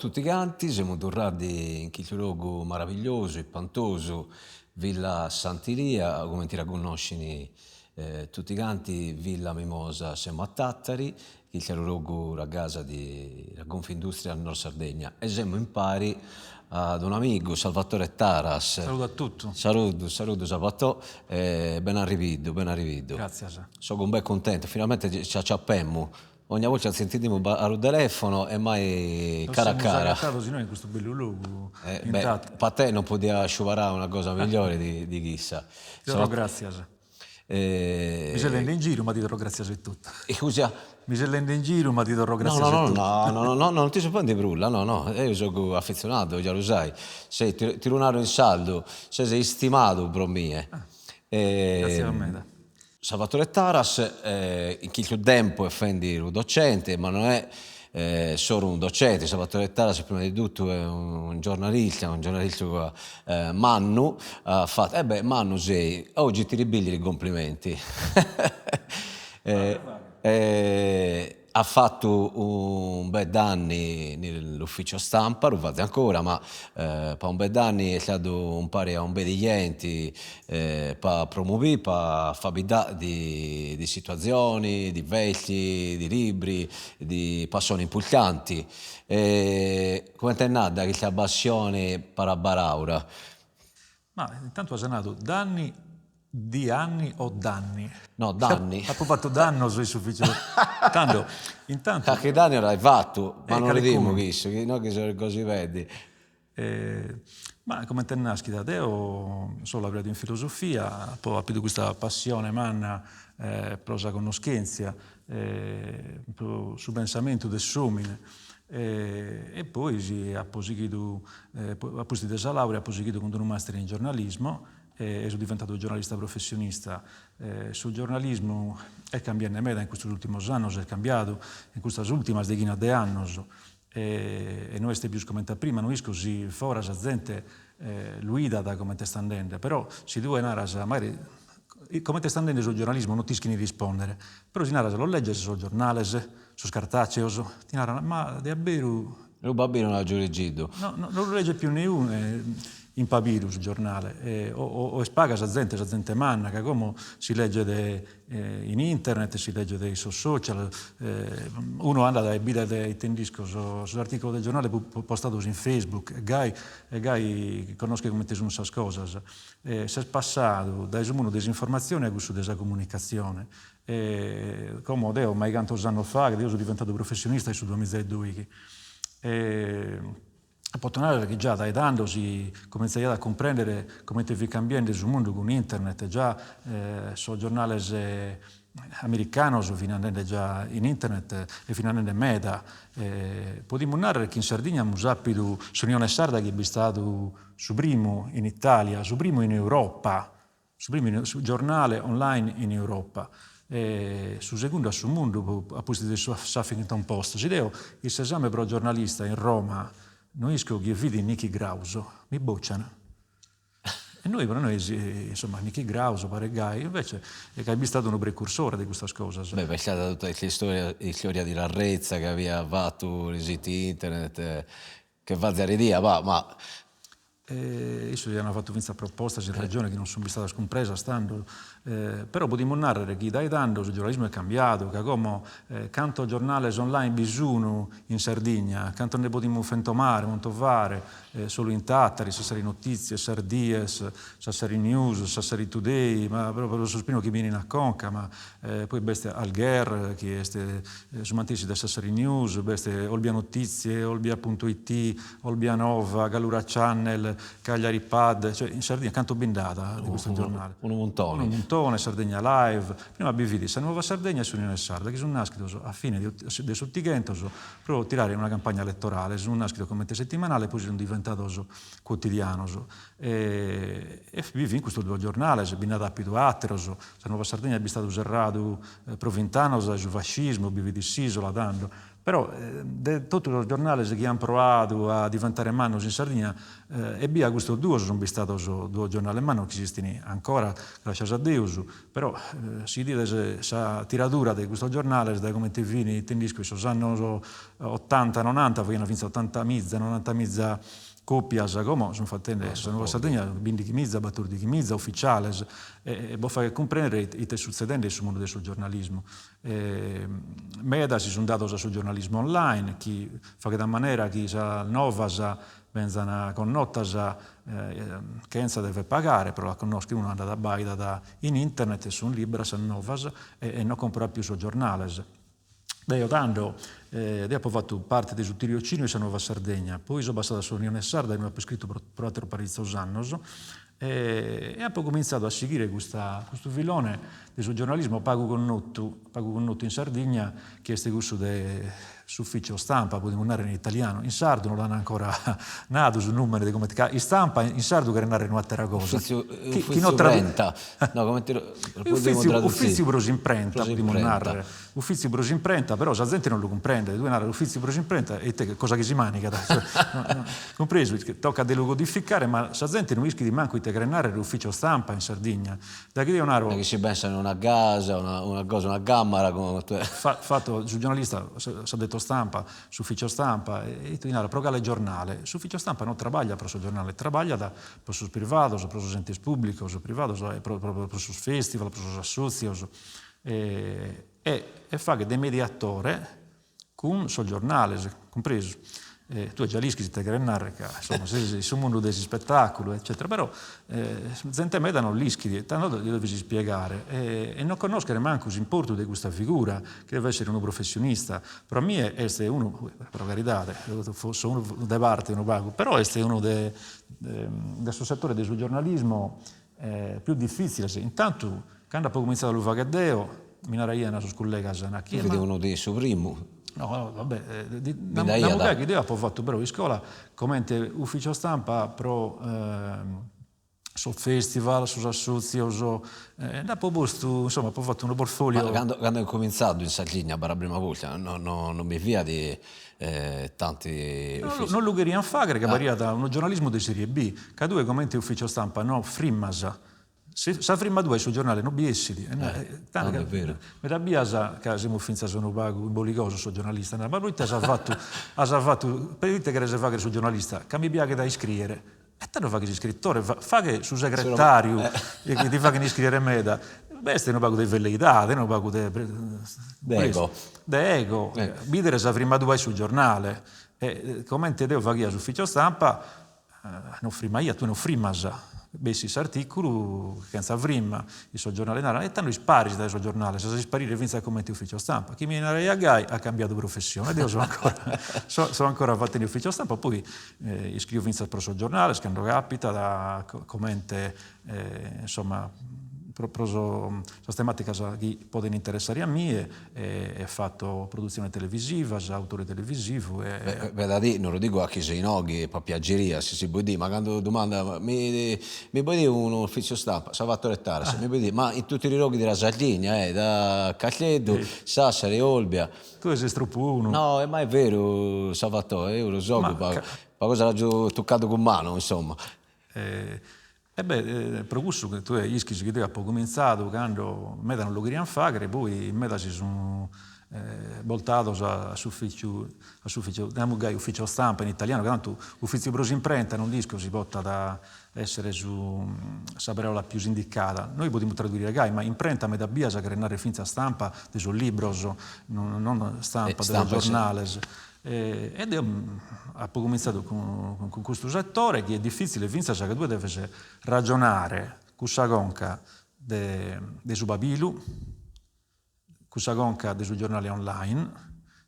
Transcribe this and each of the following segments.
tutti canti, semus torradi in chistu logu meravigliosu, ispantosu, Villa Sant'Ilia, cumenti dda connoscint tutti canti, Villa Mimosa, semus a Tàtari, chistu est su logu sa casa de sa Confindustria Nord Sardegna e semus impari ad un'amigu, Salvatore Taras. Saludu a totu. Saludu, saludu Salvatò, e ben'arrividu, ben'arrividu. Gràtzias. So ben cuntentu, finalmente ci aciapemus, ogna borta ci sentimos a lu telefono e mai cara a cara. Nos semus agatados inoghe in custu bellu logu, in Tàtari. Po te non podia sciubarare una cosa migliore di chissa. Ti torro gràtzias. Mi ses leende in giru ma ti torro gràtzias e totu. Iscusa? Mi ses leende in giru ma ti torro gràtzias e totu. No, no, no, no, non ti so faende brulla, no, no, eo so afetzionadu, già lu sai, sei, ti lu naro in sardu, ses istimadu pro mie. Gràtzias meda. Salvatore Taras in chistu tempu est fendi lu docente, ma no est solu unu docente, Salvatore Taras prima de totu est unu giornalista, unu giornalista mannu, at fatu, e beh mannu sei, oggi ti ripigli i complimenti At fatu un bel d'anni nell'ufficio stampa, lu fazit ancora, ma po un bel d'anni est istadu umpari a un bel di genti po promovì, po fabiddà di di situazioni, di festi, di libri, di persone importanti. E comente est nada custa passione po sa paraula? Ma intantu as nadu danni di anni o danni? No, danni. Apo fatu dannos in s'ufficiu. Tando, intantu. Carchi dannu l'as fatu, ma non l'idimus chissu, chi no chi so gosi peddi. Ma comente est naschida? Deo so laureadu in filosofia, apo apidu custa passione manna pro sa connoschentzia, pro su pensamentu de s'omine e poi si apo sighidu, a pustis de sa laurea apo sighidu cun d'unu master in giornalismo e so diventadu giornalista professionista. Su giornalismu est cambiende meda in custos ultimos annos, est cambiadu in custas ultimas deghinas de annos e no est pius comente a prima, no isco si fora sa zente lu 'idat comente est andende, però si tue naras magari comente est andende su giornalismu non t'ischin rispondere, però si naras los legges sos giornales, sos cartaceos, ti naran ma de abberu Lu pabiru no l'agiu legidu. No no lu legget pius niune in pabiru su giornale, o o est paga sa zente, sa zente manna, ca como si legget in internet, si legget in sos social, unu andat e bidet ite nd'isco sos articulos de giornale postados in Facebook e gai e gai connoschet comente sun sas cosas. S'est passadu dae su mundu de s'informatzione a cussu de sa comunicatzione e como deo maicantos annos faghet, deo so diventadu professionista in su duamiza e doighi e Poto narrer chi già dae tando si comintzaiat a cumprendere comente fit cambiende su mundu cun internet, già sos giornales americanos fin andende già in internet e fin andende meda. Podimus narrer chi in Sardigna amus apidu s'Unione Sarda chi est bistadu su primu in Italia, su primu in Europa, su primu giornale online in Europa e su segundu a su mundu a pustis de s'Huffington Post. Si deo in s'esame pro giornalista in Roma no isco chie fit Nichi Grauso, mi bocian. E noi pro nois insomma Nichi Grauso paret gai, invece ca est bistadu unu precursore de custas cosas. Beh, b'est istada tota istoria istoria di La Rezza chi aviat fatu i siti internet che fazia ridia ma ma E issos iant fatu fintzas propostas in Regione chi non sunt bistadas cumpresas tando, però podimus nàrrere chi dae tando su giornalismu est cambiadu, ca como cantos giornales online bi sun in Sardigna, cantos nde podimus fentomare, montovare, solu in Tàtari, Sassari Notizie, Sas Dies, Sassari News, Sassari Today, ma pro sos primos chi mi 'enin a conca, ma poi b'est Alguer chi est su matessi de Sassari News, b'est Olbia Notizie, Olbia punto it, Olbia Nova, Gallura Channel, Cagliari Pad, cioè in Sardigna cantu bi nd'at de custos giornales? Unu muntone. Unu muntone, Sardegna Live, prima bi fit sa Nuova Sardegna e s'Unione Sarda chi sunt naschidos a fine de s'Otighentos pro tirare una campagna elettorale, sunt naschidos comente settimanale e poi sunt diventados quotidianos e bi fin custos duos giornales, bi nd'at apidu ateros, sa Nuova Sardegna est bistadu serradu pro vint'annos dae su fascismu, bi fit s'Isola tando. Però de totu sos giornales chi an proadu a diventare mannos in Sardigna ebbia custos duos sun bistados duos giornales mannos chi esistin ancora, grascias a Deus, però si 'idides sa tiradura de custos giornales dae comente fin, ite nd'isco, in sos annos otanta nonanta faghian finzas otantamiza nonantamiza Copias, como sun fatende sa Nuova Sardegna bindighimiza, batordighimiza uficiales e bos faghet cumprendere ite est sutzedende in su mundu de su giornalismu. Meda si sun dados a su giornalismu online chi faghet a manera chi sas novas benzan connotas chentza dever pagare pro la connoschere, unu andat abbaidat in internet e sun liberas sas novas e no comporat pius sos giornales. Deo tando, deo apo fatu parte de su tirociniu 'e sa Nuova Sardegna, poi so passadu a s'Unione Sarda inue apo iscritu pro pro ateros paritzos annos e apo comintzadu a sighire custa custu filone de su giornalismu pagu connotu, pagu connotu in Sardigna, chi est cussu de s'ufficio stampa, podimus narrer in italianu, in sardu no l'an ancora nadu su numene de comente, ca istampa in sardu cheret narrer un'atera cosa. Ufitziu imprenta, no comente lu podimus tradusire? Ufitziu pro s'imprenta, podimus narrer. Ufìtziu pro s'imprenta, però sa zente non lu cumprendet, tue naras ufìtziu pro s'imprenta e ite cosa chi si mànigat, cumpresu, tocat de lu codificare, ma sa zente no ischit mancu ite cheret nàrrere ufficio stampa in Sardigna, da chi deo naro. Da chi si pensat una casa, una cosa, una càmera cun. Fatto su giornalista, s'addetto stampa, s'ufficio stampa, e tue naras pro cale giornale, s'ufficio stampa non trabagliat pro su giornale, trabagliat pro sos privados, pro sos entes pùblicos, privados e pro pro sos festival, pro sos assòtzios e e faghet de mediatore cun sos giornales, cumpresu? Tue già l'ischis ite cheret narrer ca insomma ses in su mundu de s'ispetàculu eccètera, però zente meda non l'ischit e tando li deves ispiegare e non connoschet mancu s'importu de custa figura chi devet essere unu professionista, pro a mie est unu, pro caridade, so unu de parte unu pagu, però est unu de de sos setores de su giornalismu pius diffitziles, intantu cando apo comintzadu a lu fagher deo mi naraian sos cullegas, nachi ma. Fit unu de su primu. No no va bè, namu gai chi deo apo fatu però iscola comente ufficio stampa pro sos festival, sos assotzios, nd'apo postu, insomma apo fatu unu portfolio. Ma cando cando est comintzadu in Sardigna pro sa prima bolta no no non bi fiat tanti ufitzios. Non lu cherian fagher ca pariat unu giornalismu de serie B, ca tue comente ufficio stampa no frimmas, si sa frimma tua in su giornale no bi essit, tando est veru. Meda bias ca semus fintzas unu pagu imboligosos sos giornalistas, ma proite as fatu as fatu, proite cheres fagher su giornalista, ca mi piaghet a iscriere E tando faghe s'iscritore, faghe su segretariu chi ti faghen iscriere meda. B'est unu pagu de velleidade, unu pagu de De ego. De ego, bìdere sa frimma tua in su giornale. E comente deo faghia s'ufficio stampa, non frimmaia, tue non frimmas, bessit s'articulu chentza frimma, in sos giornales naran, e tando isparis dae sos giornales, as a isparire fintzas comente ufficio stampa. Chi mi naraiat gai at cambiadu professione, deo so ancora so ancora fatende ufficio stampa, poi Iscrio fintzas pro sos giornales cando capitat, comente insomma pro pro sas tematicas chi poden interessare a mie e fato produtziones televisivas, autore televisivu e. Beh, da non lu digo a chi sei inoghe po piageria, si si poi di, ma cando domanda mi mi poi di unu ufficio stampa, Salvatore Taras, mi poi di, ma in tutti i luoghi della Sardigna, eh, da Casteddu, Sassari, Olbia. Tue ses tropu 'onu. No, ma est veru Salvatò, eo lu so pagu cosa l'aggio tocadu cun manu, insomma. E beh, pro cussu chi tue ischis chi deo apo comintzadu cando meda non lu cherian fagher, poi in meda si sun boltados a s'ufficiu, a s'ufficiu, namus gai, ufficio stampa in italianu, ca tantu ufitziu pro s'imprenta non l'isco si potat essere su sa paraula pius indicada. Nois podimus traduire gai, ma imprenta meda bias cheret narrer fintzas stampa de sos libros, non stampa de sos giornales. E deo apo comintzadu cun cun custu setore chi est difitzile fintzas ca tue deves ragionare cun sa conca de de su pabilu, cun sa conca de su giornale online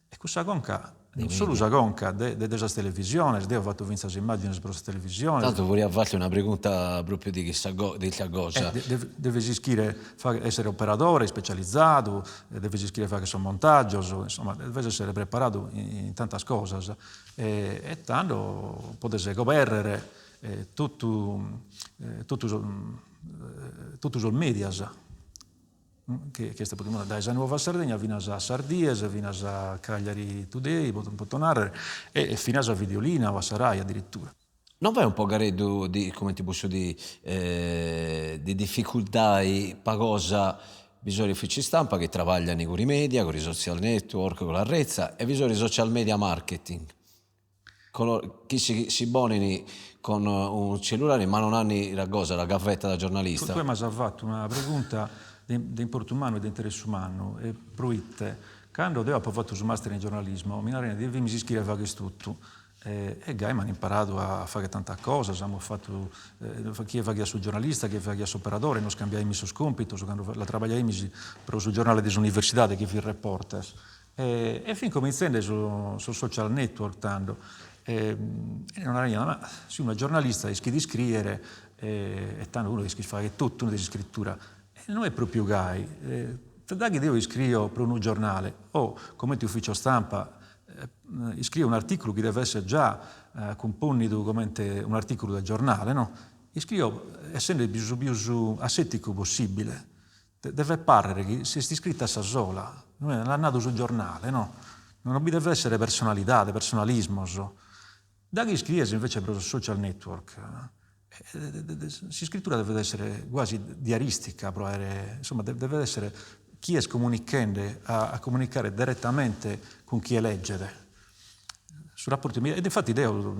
e cun sa conca, non solu sa conca, de de sas televisiones, deo fato fintzas immagines pro sas televisiones. Tantu volia fagher una pregunta propriu de cussa de custa cosa. Deves ischire fagher, essere operadore ispecializadu, deves ischire fagher sos montaggios, insomma deves essere preparadu in tantas cosas e tando podes coberrer totu totu totu sos medias. chi est podimus narrer dae sa Nuova Sardegna finas a Sas Dies, finas a Cagliari Today, poto narrer, e finas a Videolina o a sa Rai addirittura. Non b'est un pogareddu di, cumenti possu di, di dificultai po cosa bi sunt ufficiu stampa chi trabagliant cun i media, cun i social network, cun l'arretza e bi sunt i social media marketing chi si si ponint con un cellulari ma non hanno la cosa, la gavetta da giornalista. Tue m'as fatu una pregunta de importu mannu e de interessu mannu e proite cando deo apo fatu su master in giornalismo mi naraiant devimus ischire fagher totu E gai m'an imparadu a fagher tantas cosas, amus fatu chie faghiat su giornalista, chie faghiat s'operadore, nos cambiaimis sos compitos cando la trabagliaimis pro su giornale de s'universidade chi fit Reporter. E fin comintzende sos social network tando e nos naraian, ma si unu est giornalista ischit iscriere e tando unu ischit fagher totu de s'iscritura. E no est propriu gai, daghi deo iscrio pro unu giornale o comente ufficio stampa Iscrio un'artìculu chi devet èssere già cumpònnidu comente un'artìculu de giornale, no? Iscrio essende su pius asèticu possìbile. Devet pàrrere chi s'est iscrita a sa sola, l'at nadu su giornale, no? Non bi devet èssere personalidade, personalismos. Daghi iscries invece pro sos social network, s'iscritura devet èssere guasi diarìstica pro àere, insomma devet èssere chie est comunichende a comunicare deretamente cun chie leget. Su raportu e difati deo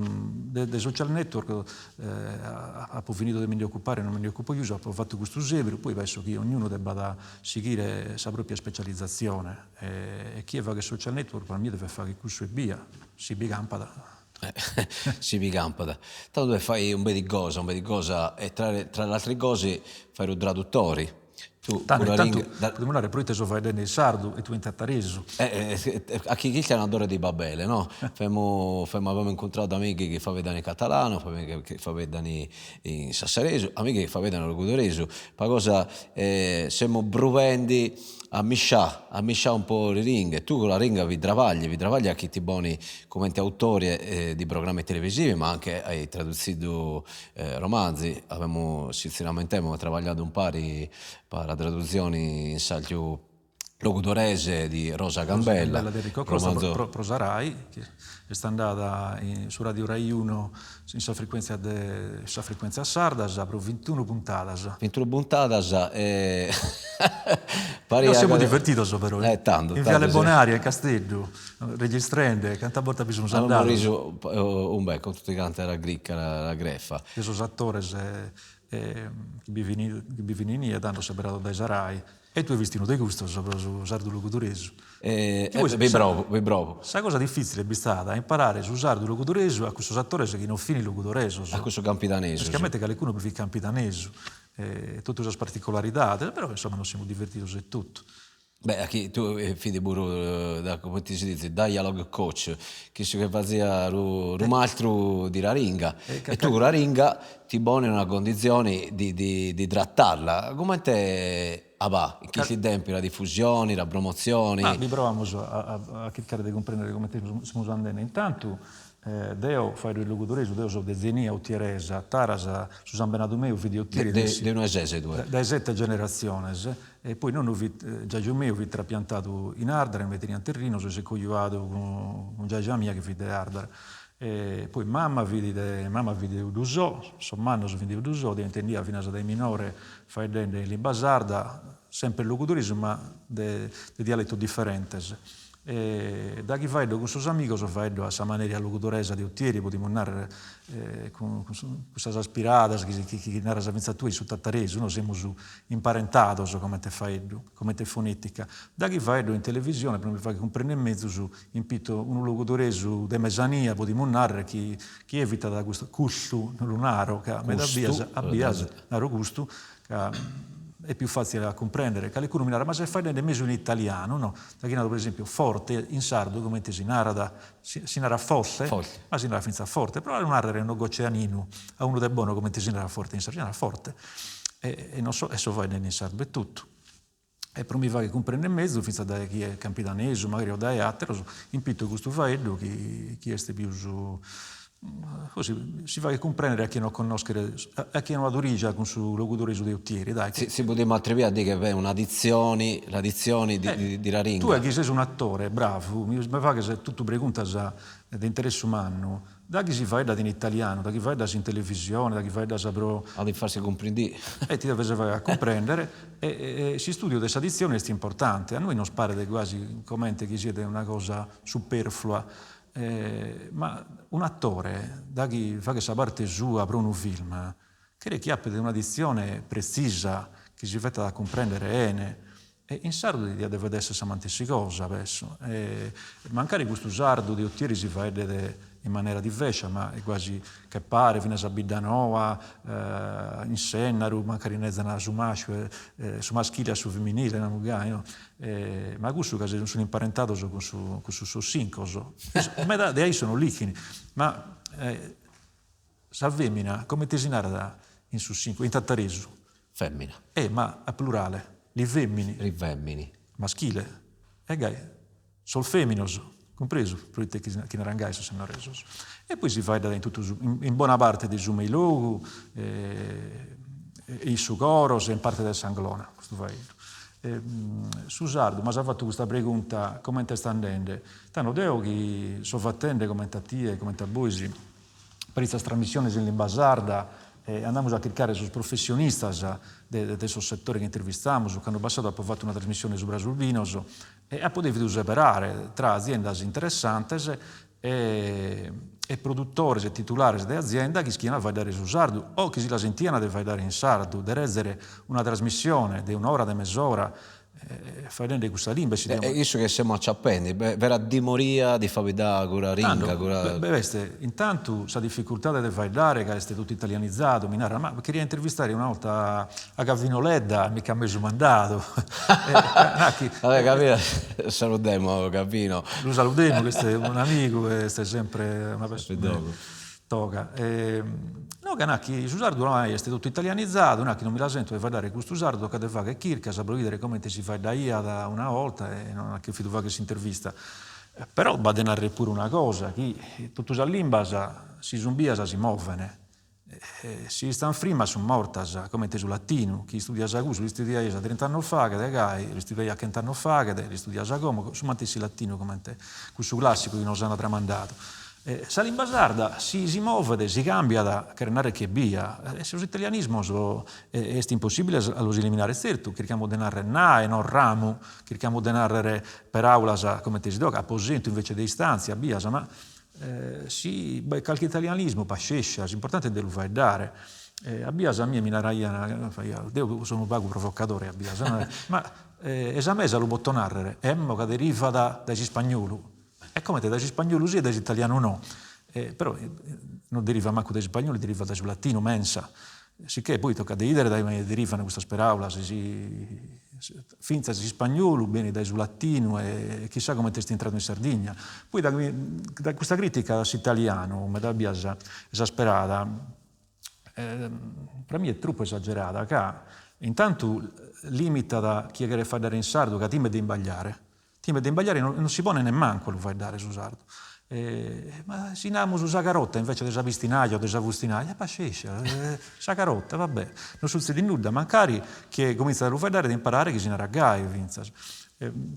de social network apo finidu de mi nde ocupare, non mi nde ocupo pius, apo fatu custu sèberu, poi penso chi ognunu debat sighire sa propria specializatzione e chie faghet social network pro a mie devet fagher cussu ebbia, si bi campat. Si bi campat. Tando tue fai un bel di cosa, un bel di cosa e tra tra le altre cose fai lu traduttore. Tu Tantu, intantu, podimus narrer proite so faeddende in sardu e tue in tataresu. A chi ch'est una torre di Babele, no? Femu femu avemu incontradu amichi chi faveddan in catalanu, chi faveddan in sassaresu, amichi chi faveddan in logudoresu, pa cosa semu pruvendi a miscià, a miscià un po' le lingue, tu con la lingua bi travagli, bi travagli a chi ti poni comente autore di programmi televisivi, ma anche hai traduzidu romanzi, avemu, si si l'ammentemu, travagliadu umpari pa la traduzioni in sardu logudorese di Rosa Gambella, Rosa Gambella de Enrico Costa pro pro sa Rai, chi est andada in su Radio Rai Uno in sa frecuentzia de sa frecuentzia sardas pro vintunu puntadas. Vintunu puntadas e pariat Nos semus divertidos però eh tando in Viale Bonaria in Casteddu registrende canta borta bi semus andados. Amus risu un bel con tutti quanti la cricca la greffa. De sos atores chi bi fin chi bi fin inie tando seberados dae sa Rai E tue fisti unu de custos pro su sardu logudoresu. E bi provo, bi provo. Sa cosa diffitzile est bistada a imparare su sardu logudoresu a cussos atores chi non fin logudoresos. A cussos campidanesos. Mescamente calicunu bi fit campidanesu, e totu sas particularidades, però insomma nos semus divertidos e totu. Beh, a chi tue fit puru da comente si ditzit, dialogue coach, cussu chi faghiat lu lu mastru di la ringa, e tu cun la ringa ti poni in una condizioni di di di trattarla, comente va in chisti tempi la diffusioni, la promozioni. Ma bi provamus a a chircare de cumprendere comente semus andende. Intantu Deo faeddo in logudoresu, deo so de zenia otieresa, taras su sambenadu meu fit de Otieri de de ue ses tue? Dae sete generatziones e poi nonnu fit, giaju meu fit trapiantadu in Ardara inue teniant terrinos e s'est cojuadu cun giaja mia chi fit de Ardara. E poi mama fit de mama fit de 'Uddusò, sos mannos fin de 'Uddusò, deo intendia finas dae minore faeddende in limba sarda, sempre logudoresu ma de de dialetos diferentes E daghi faeddo cun sos amigos faeddo a sa manera logudoresa de Otieri, podimus narrer, cun cussas aspiradas chi chi naras fintzas tue in su tataresu, no semus imparentados comente faeddu, comente fonetica. Daghi faeddo in televisione pro mi fagher cumprender mezus impito unu logudoresu de mesania, podimus narrer, chi chi evitat custu custu no lu naro ca meda bias a bias naro custu ca est pius fatzile a cumprendere, calicunu mi narat, ma ses faeddende mesu in italianu, no? Daghi naro, per esempiu, forte, in sardu comente si narat? Si narat folte, ma si narat fintzas forte, proa a lu narrere unu goceaninu, a unu de Bono comente si narat forte in sardu, si narat forte, e non so, e so faeddende in sardu etotu. E pro mi fagher cumprender mezus, fintzas dae chie est campidanesu magari o dae ateros, impito custu faeddu chi chi est pius. Forsi si faghet cumprèndere a chie no connoschet, a chie no at orija cun su logudoresu de Utieri, dai. Si si podimus atrivire a dire che b'est una ditzioni, la ditzioni di di la ringa. Tue chi ses un'atore bravu, mi faghes totu preguntas de interessu mannu, Da chi si faeddat in italianu, da chi faeddas in televisione, da chi faeddas pro. A ti farsi cumprendì. E ti deves fagher a cumprèndere e s'istùdiu de sa ditzione est importante. A nois nos paret quasi comente chi siet una cosa superflua, ma un'atore, da chi faghet sa parte sua pro unu film, cheret chi apet una ditzione pretzisa, chi si fetat a cumprèndere 'ene. E in sardu diat devet esser sa mantessi cosa, penso. E mancari custu sardu de Otieri si faeddet in manera divescia, ma est guasi che pare finas a Biddanoa, in Sennaru, mancari nezan su masciu e su maschile a su feminile, namus gai, no? Ma cussu ca sun imparentados cun su cun sos sincos, meda de issos no l'ischin, ma sa femina comente si narat in su sincu, in tataresu? Femmina. Eh, ma a plurale, li femmini. Li femmini. Maschile. E gai, sos feminos, cumpresu, proite chi naran gai sos sennoresos. E poi si faeddat in totu su, in bona parte de su Meilogu, e in su Coros e in parte de s'Anglona, custu faeddu. Su sardu, m'as fatu custa pregunta, comente est andende? Tando deo chi so fatende, comente a tie, comente a bois, paritzas trasmissiones in limba sarda, E andamus a chircare sos professionistas de de sos setores chi intervistamus, ch'annu passadu apo fatu una trasmissione subra sos binos e apo devidu seberare tra aziendas interessantes e e produtores e titulares de azienda chi ischian faeddare su sardu o chi si la sentian de faeddare in sardu, de rezere una trasmissione de un'ora, de mes'ora faeddende custa limba e si E issu che semus aciapendi, b'era timoria di faeddare cudda ringa, cudda. B'est intantu sa dificultade de faeddare ca est totu italianizadu, mi naran, ma cheria intervistare una 'olta a Gavino Ledda, mi ch'at mesu mandadu. Vabbè Gavino, saludemu Gavino. Lu saludemu, est un'amigu, est sempre una pessone Toga. No ca nachi su sardu oramai est totu italianizadu, nachi non mi la sento de faeddare custu sardu, tocat de fagher chircas pro 'idere comente si faeddaiat una 'olta e non at cherfidu fagher s'intervista. Però b'at de narrer puru una cosa, chi totu sas limbas si sun bias si moven, si istan frimas sun mortas, comente su latinu, chi istudias cussu, l'istudiaias trint'annos faghet gai, l'istudiaias chent'annos faghet, l'istudias como, su matessi latinu comente cussu classicu chi nos an tramandadu. Sa limba sarda si si movet, si càmbiat, cheret nàrrere chi est bia, e sos italianismos est impossìbile a los eliminare, tzertu, chircamus de nàrrere nae, no ramu, chircamus de nàrrere peràulas comente si tocat, aposentu invece de istàntzia, bias, ma si b'est calchi italianismu, pascescia, s'importante est de lu faeddare. A bias a mie mi naraian, deo so unu pagu provocadore a bias, ma 'e sa mesa lu poto nàrrere, emmo ca derivat dae s'ispagnolu E comente dae s'ispagnolu si e dae s'italianu no? Però non derivat mancu dae s'ispagnolu, derivat dae su latinu mensa, sicchè poi tocat de 'idere dae ue derivan custas peraulas, si fintzas s'ispagnolu benit dae su latinu e chissà comente est intradu in Sardigna. Poi dae custa critica a s'italianu meda bias esasperada, pro mie est tropu esagerada ca intantu limitat chie cheret faeddare in sardu ca timet de imbagliare Timet de imbagliare non si ponet nemmancu a lu faeddare su sardu. Ma si namus sa carota invece de sa pistinaja o de sa fustinaja, pascescia, sa carota, va bè, non sutzedit nudda, mancari chie comintzat a lu faeddare de imparare chi si narat gai fintzas.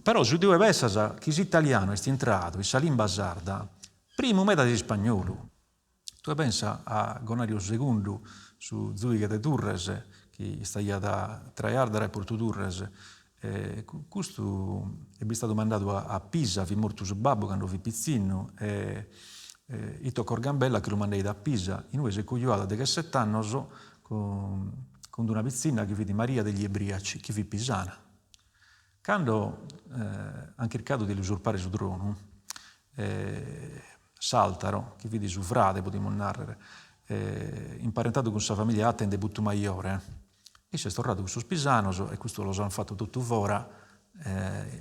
Però si tue pessas chi s'italianu est intradu in sa limba sarda primu meda de s'ispagnolu, Tue pensa a Gonario Segundu, su zuighe de Turres, chi istaiat tra Àrdara e Portu Turres, e custu est bistadu mandadu a Pisa, fit mortu su babbu cando fit pitzinnu, e Ito Corgambella che lu mandeit a Pisa, inue s'est cojuadu a degheset'annos cun cun una pitzinna chi fit Maria degli Ebriaci, chi fit pisana. Cando an chircadu de li usurpare su tronu, Saltaro, chi fit su frade, podimus nàrrere, imparentadu cun sa famìlia Atten de Putumajore, issu est torradu cun sos pisanos e custos los an fatu totu fora,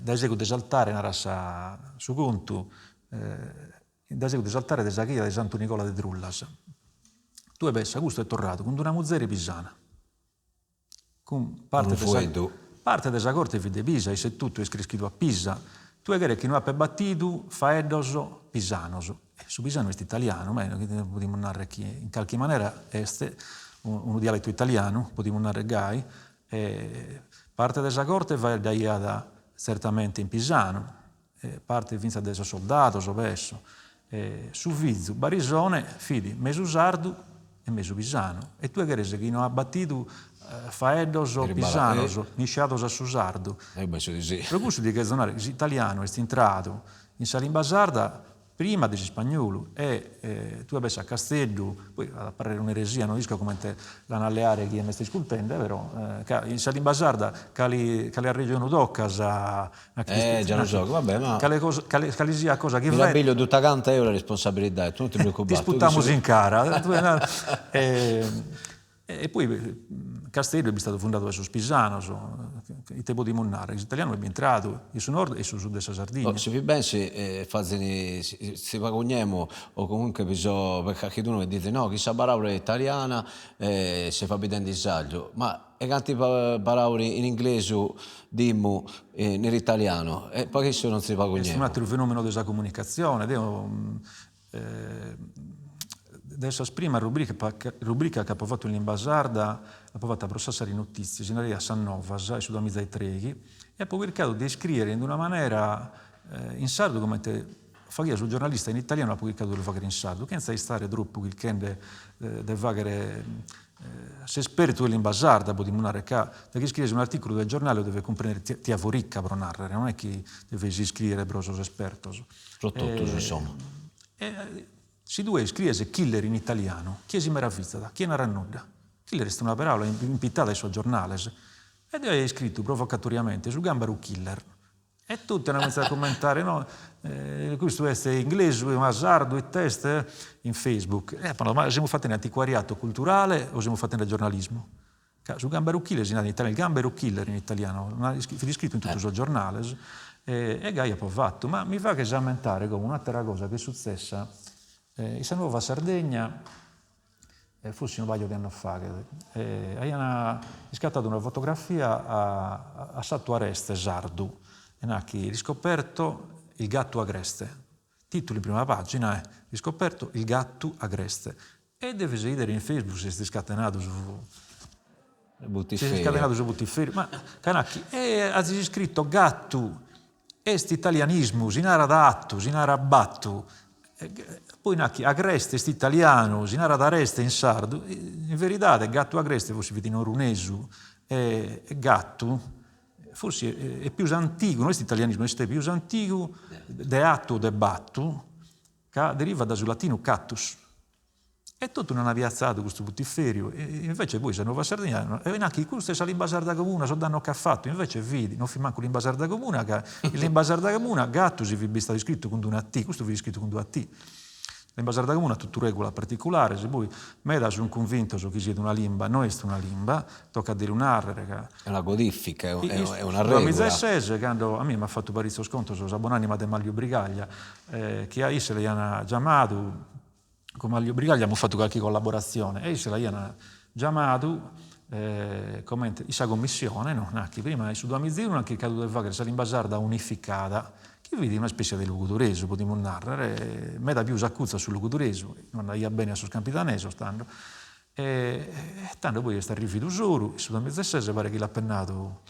dae segus de s'altare, narat sa su contu, dae segus de s'altare de sa cheja de Santu Nigola de Trullas. Tue pensa, custu est torradu cun d'una muzere pisana. Cun parte de sa parte de sa corte fit de Pisa, isse etotu est creschidu a Pisa. Tue cheres chi no apet batidu faeddos pisanos. Su pisanu est italianu, ma podimus narrer chi in calchi manera est unu dialetu italianu, podimus narrer gai, e parte de sa corte faeddaiat tzertamente in pisanu, e parte fintzas de sos soldados, pesso. E su fizu Barisone fit mesu sardu e mesu pisanu. E tue cheres chi no at batidu faeddos pisanos misciados a su sardu? Eo penso di sì. Pro cussu ti cherzo narrer chi s'italianu est intradu in sa limba sarda prima de s'ispagnolu e tue pensa a Casteddu, poi at a parrer un'eresia, no isco comente l'an a leare chie m'est iscultende, però ca in sa limba sarda cali cale arrejonu tocas Eh già lu so, vabbè ma cale cosa cale cale siat cosa chi mi la piglio tutta canta eo la responsabilidade, tu non ti preoccupare. Ti sputamus in cara E poi Casteddu est bistadu fundadu dae sos pisanos, ite podimus narrer, s'italianu est bintradu in su nord e in su sud de sa Sardigna. Si bi pensi fazin si pagugnemo o comunque bi so per calchidunu chi dice no chi sa paraula est italiana e si fa bidende in sardu, ma e canti paraule in inglesu dimu in italianu e po chissu non si pagugnemo. Est un'ateru fenomenu de sa comunicatzione, deo De sas primas rubricas chi apo fatu in limba sarda, l'apo fata pro Sassari Notizie, si naraiat Sas Novas, in su duamiza e treghi, e apo chircadu de iscrìere in una manera in sardu comente faghiat su giornalista in italianu apo chircadu de lu fàghere in sardu, chentza istare tropu chirchende de fàghere s'espertu de limba sarda, podimus narrer, ca da chi iscries un'articulu de giornale lu deves cumprender tia Forica, pro narrer, non est chi deves iscriere pro sos espertos. Pro totus, insomma. E si tue iscries killer in italianu, chie si meravizat? Chie narat nudda? Killer est una paraula impitada in sos giornales. E deo aia iscritu provocatoriamente su gambaru killer. E totu an cumintzadu a cummentare, no, custu est inglesu, ma sardu it'est? In Facebook. E apo nadu, ma semus fatende antiquariato culturale o semus fatende giornalismu? Ca su gambaru killer si narat in italianu, il gambero killer in italiano, fit iscritu in totu sos giornales, e gai apo fatu. Ma mi faghes ammentare como un'atera cosa chi est sutzessa in sa Nuova Sardegna, forsis unu paju de annos faghet, aian iscatadu una fotografia a a s'atu areste sardu, e nachi riscoperto il gatto agreste, titulu in prima pagina riscoperto il gatto agreste E deves 'idere in Facebook si est iscatenadu su si est iscatenadu su putiferu, ma ca nachi e azis iscrito gattu est italianismu, si narat 'attu, si narat battu, poi nachi agreste est italianu, si narat areste in sardu, in veridade gattu agreste forsis fit in orunesu e gattu forsis est pius antigu, no est italianismu, est pius antigu de 'attu o de battu ca derivat dae su latinu cattus. E totu nd'an piatzadu custu putiferiu, e invece poi sa Nuova Sardegna, e nachi custa est sa limba sarda comuna, sos dannos ch'at fatu, invece fit, non fit mancu limba sarda comuna, ca in limba sarda comuna gattu si fit bistadu iscritu cun d'una T, custu fit iscritu cun duas T. Limba sarda comuna at totu regulas particulares, poi meda sun cunvintos chi siet una limba, no est una limba, tocat de lu narrer ca. Est una codifica, est una regula. Duamiza e ses, cando a mie m'at fatu paritzos contos sa bonanima de Manlio Brigaglia, chi a isse l'aian giamadu, cun Manlio Brigaglia amus fatu calchi collaboratzione, e isse l'aian giamadu comente in sa commissione, no, nachi prima in su duamiza e unu an chircadu de fagher sa limba sarda unificada, chi fit una ispessia de logudoresu, podimus narrer, meda pius acutzu a su logudoresu, no andaiat bene a sos campidanesos tando, E tando poi est arrividu Soru, in su duamiza e ses paret chi l'apet nadu,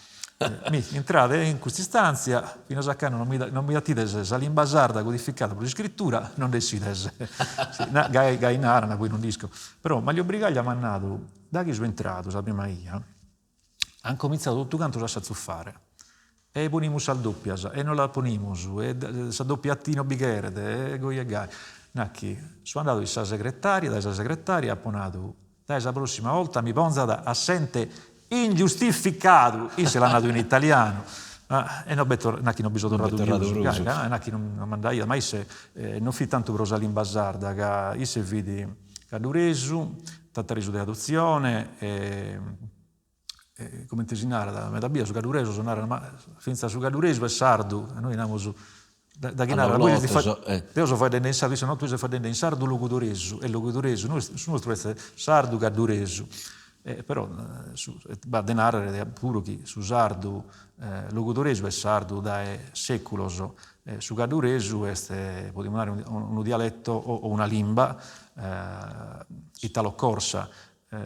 mi, intrade in custa istantzia, finas a cando non mi non mi 'atides sa limba sarda codificada pro s'iscritura, non nd'essides. Gai gai naran, poi non nd'isco. Però Manlio Brigaglia m'at nadu, daghi so intradu sa prima 'ia, an comintzadu totu cantos a s'atzufare e ponimus sas doppias e non la ponimus e sa doppia T non bi cheret e goi e gai. Nachi so andadu in sa segretaria, dae sa segretaria apo nadu, dae sa prossima 'olta mi ponzat assente ingiustificadu, isse l'at nadu in italianu, e no b'est nachi non bi so torradu pius, gai, nachi non m'andaiat, ma isse non fit tantu pro sa limba sarda, ca isse fit gadduresu, tataresu de adotzione e comente si narat meda bias su gadduresu naran ma fintzas su gadduresu est sardu e nois namus da chi narat deo so faeddende in sardu isse no tue ses faeddende in sardu logudoresu e logudoresu su nostru est sardu gadduresu. Però b'at de nàrrere puru chi su sardu logudoresu est sardu dae sèculos, su gadduresu est, podimus nàrrere, unu dialetto o una limba italo-corsa.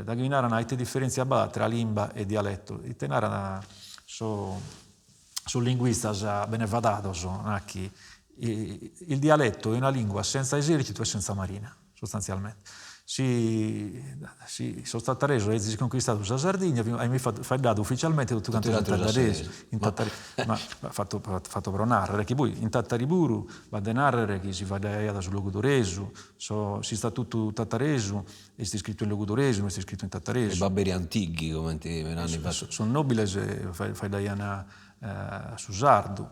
Daghi mi naran ite diferèntzia b'at tra limba e dialetto, ite naran sos linguistas bene fadados, nachi il dialetto è una lingua senza esercito e senza marina. Sustantzialmente. Si si sos tataresos aiant conchistadu sa Sardigna aimus faeddadu ufficialmente totu cantu in tataresu, in tatari ma fatto fatto pro narrer, chi poi in Tatari puru b'at de narrer chi si faeddaiat su logudoresu, so s'istatutu tataresu est iscritu in logudoresu, no est iscritu in tataresu. E baberi antighi comente l'ant fatu. Sos nobiles faeddaian su sardu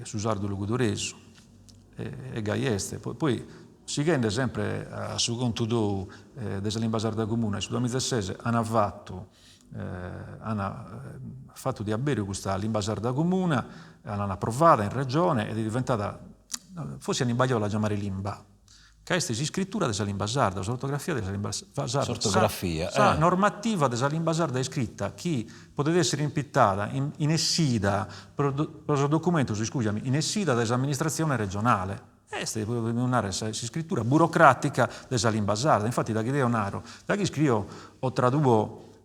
su sardu logudoresu e gai est. Poi sighende sempre a su contu tou de sa limba sarda comuna, in su duamiza e ses an fatu an fatu de abberu custa limba sarda comuna, l'an aprovada in Regione ed est diventada, forsis an isbagliadu a la giamare limba Ca est s'iscritura de sa limba sarda, s'ortografia de sa limba sarda. S'ortografia, eh. Sa normativa de sa limba sarda iscrita chi podet èssere impitada in essida pro sos documentos, iscusami, in essida dae s'amministratzione regionale. Est, podimus nàrrere, s'iscritura burocràtica de sa limba sarda. Infati daghi deo naro, daghi iscrio o traduo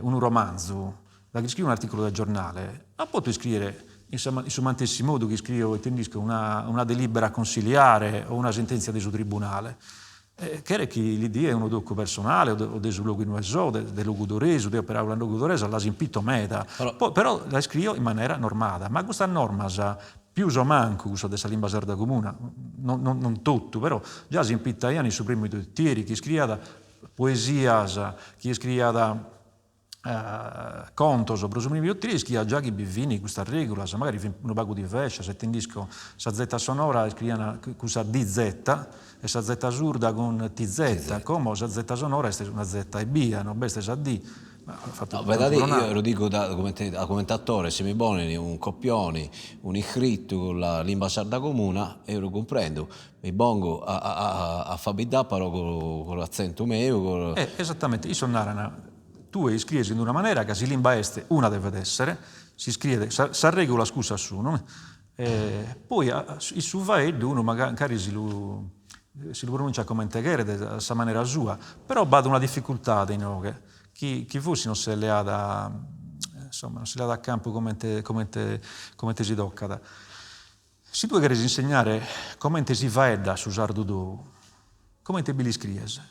unu romanzu, Daghi iscrio un'articulu de giornale, non poto iscrìere in sa in su mantessi modu chi iscrio, ite nd'isco, una una delibera consiliare o una sentèntzia de su tribunale. Cheret chi li die unu tocu personale o de su logu inue so, de logudoresu, deo peràulas logudoresas las impito meda, poi però la iscrio in manera normada, ma custas normas pius o mancu cussas de sa limba sarda comuna, non non non totu, però già si impitaian in su premiu de Otieri, chie iscriiat poesias, chie iscriiat contos pro su premiu Otieri ischiat già chi bi fin custas regulas, magari fin unu pagu divescias, ite nd'isco, sa zeta sonora iscriian cun sa DZ e sa zeta surda cun TZ, como sa zeta sonora est una zeta ebbia, no b'est sa D, ma fattu No, vedadi, io lu dico da comente da commentatore, si mi ponen un copione, un'iscritu cun la limba sarda comuna, eo lu cumprendo, mi pongo a a a fabiddare però cun l'atzentu meu, cun. Esattamente, issos naran Tue iscries in una manera ca si limba est una devet essere, si iscriet, sas regulas cussas sun, poi in su faeddu unu mancari si lu si lu pronunciat comente cheret, a sa manera sua, però b'at una dificultade inoghe chi chi forsis non s'est leada insomma non s'est leada a campu comente comente comente si tocat. Si tue cheres insegnare comente si faeddat su sardu tou, comente bi l'iscries?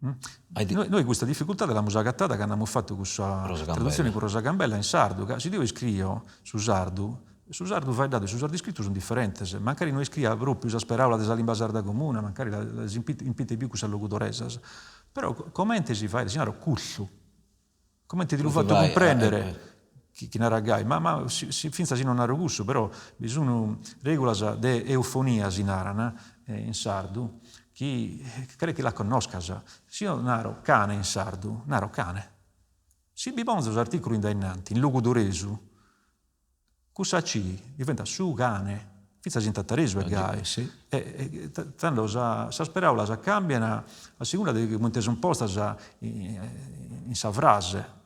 Noi custa dificultade l'amus agatada cando amus fatu cussa tradutzione cun Rosa Gambella in sardu, ca si deo iscrio su sardu, su sardu faeddadu e su sardu iscritu sunt diferentes, mancari no iscria propriu sas peraulas de sa limba sarda comuna, mancari las impite pius cussas logudoresas, però comente si faeddat, si naro cussu Comente ti lu fatto cumprendere chi narat gai, ma ma si fintzas si non naro cussu, però bi sun regulas de eufonia si naran in sardu chi cheret chi la connoscas. Si eo naro cane in sardu, naro cane. Si bi ponzo s'articulu in dainanti, in logudoresu, Cussa C diventat su cane, fintzas in tataresu est gai. E tando sas peraulas cambian a segunda de comente sun postas in sa frase,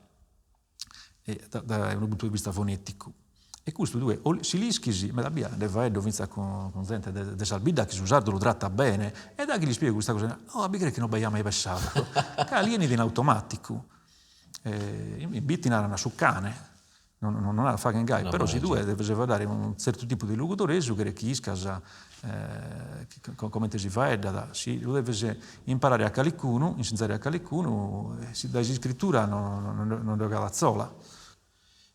dae unu puntu de vista foneticu. E custu tue o si l'ischis, meda bias nde faeddo fintzas cun zente de sas biddas chi su sardu lu trattat bene, e daghi l'ispiego custa cosa, oh a bi crees chi non b'aia mai pessadu, ca li 'enit in automaticu. In Bitti naran su cane Non non la faghen gai, però si tue deves faeddare unu tzertu tipu de logudoresu cheret chi iscas comente si faeddat, si lu deves imparare a calicunu, insinzare a calicunu, dae s'iscritura non nde 'ogat atzola.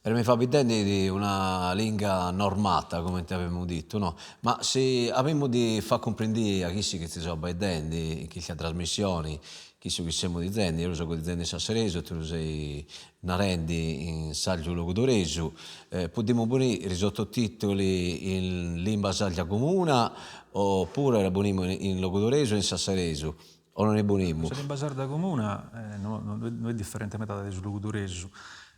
E mi fabiddende di una linga normata, comente avimus dittu, no? Ma si avimus di fai cumprendiri a chissi chi si seu abbaidendi in chista trasmissioni Chissu chi semus dizendi, eo lu so dizendi in sassaresu e tue lu sei narendi in sardu logudoresu, podimus poniri i sottotitoli in limba sarda comuna oppure la ponimus in logudoresu e in sassaresu o non ne ponimus? Sa limba sarda comuna no est diferente meda dae su logudoresu,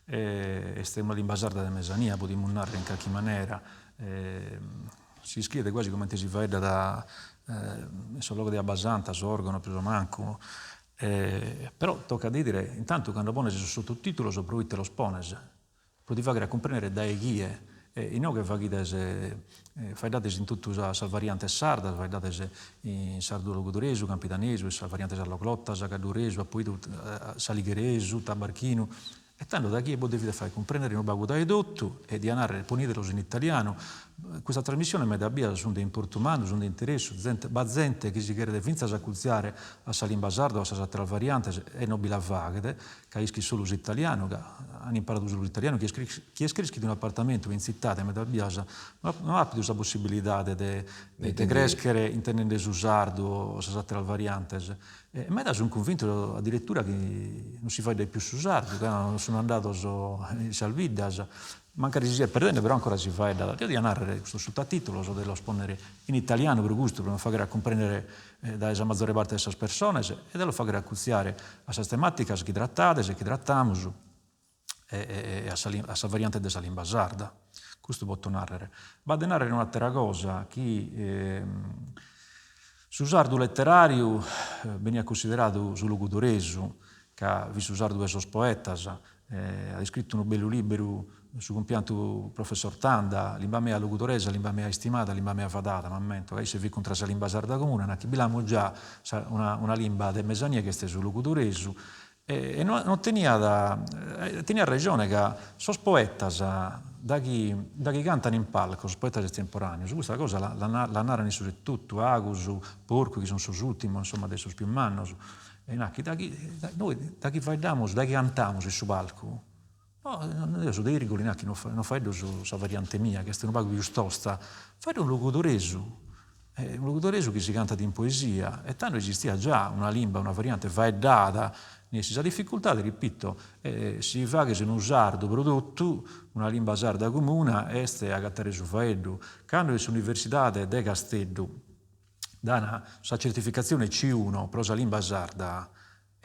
est una limba sarda de mesania, podimus narrer in calchi manera, si iscriet quasi comente si faeddat in sos logos de Abbasanta, Sorgono, prus o mancu. Però tocat de 'idere intantu cando pones sos sottotitulos pro ite los pones, pro ti fagher a cumprendere dae chie, e inoghe faghides, faeddades in totu sas variantes sardas, faeddades in sardu logudoresu, campidanesu, in sas variantes alloglotas, gadduresu, apo 'idu s'aligheresu, tabarchinu E tando da chie bos devides fagher cumprendere unu pagu dae totu e dia narrer ponidelos in italianu, custa trasmissione meda bias sunt de importu mannu, sunt de interessu, zente, b'at zente chi si cheret fintzas accultziare a sa limba sarda o a sas ateras variantes e non bi la faghet ca ischit solu s'italianu, ca an imparadu solu s'italianu, chi est chi est creschidu in apartamentu o in tzitade meda bias no at apidu sa possibilidade de de creschere intendende su sardu o sas ateras variantes E medas sunt cunvintos addirittura chi non si faeddat pius su sardu, ca sunt andados in sas biddas, mancari si siat perdende però ancora si faeddat. Deo dia narrer custos sutatitulos de los ponnere in italianu pro custu, pro nos fagher a cumprendere dae sa mazore parte de sas persones e de los fagher accultziare a sas tematicas chi tratades e chi tratamus e a sa a sa variante de sa limba sarda. Custu poto narrer. B'at de narrer un'atera cosa, chi su sardu leterariu beniat cunsideradu su logudoresu, ca fit su sardu de sos poetas, at iscritu unu bellu liberu su cumpiantu professor Tanda, limba mea logudoresa, limba mea istimada, limba mea fadada, m'ammento, ca isse fit contra sa limba sarda comuna, nachi bi l'amus già sa una una limba de mesania chi est su logudoresu, E no teniat, teniat rejone ca sos poetas da chi da chi cantan in palcu, sos poetas estemporaneos, custa cosa la la naran issos etotu, Agus, Porcu chi sun sos ultimos insomma de sos pius mannos, e nachi da chi nois da chi faeddamus, da chi cantamus in su palcu, no deo so de Irgoli nachi no no faeddo su sa variante mia chi est unu pagu pius tosta, faeddo unu logudoresu, unu logudoresu chi si cantat in poesia e tando esistiat già una limba, una variante faeddada, nessi sa difficultade, ripito, si faghes unu sardu pro totu, una limba sarda comuna, est agatare su faeddu. Cando in s'universidade de Casteddu dana sa certificatzione C1 pro sa limba sarda,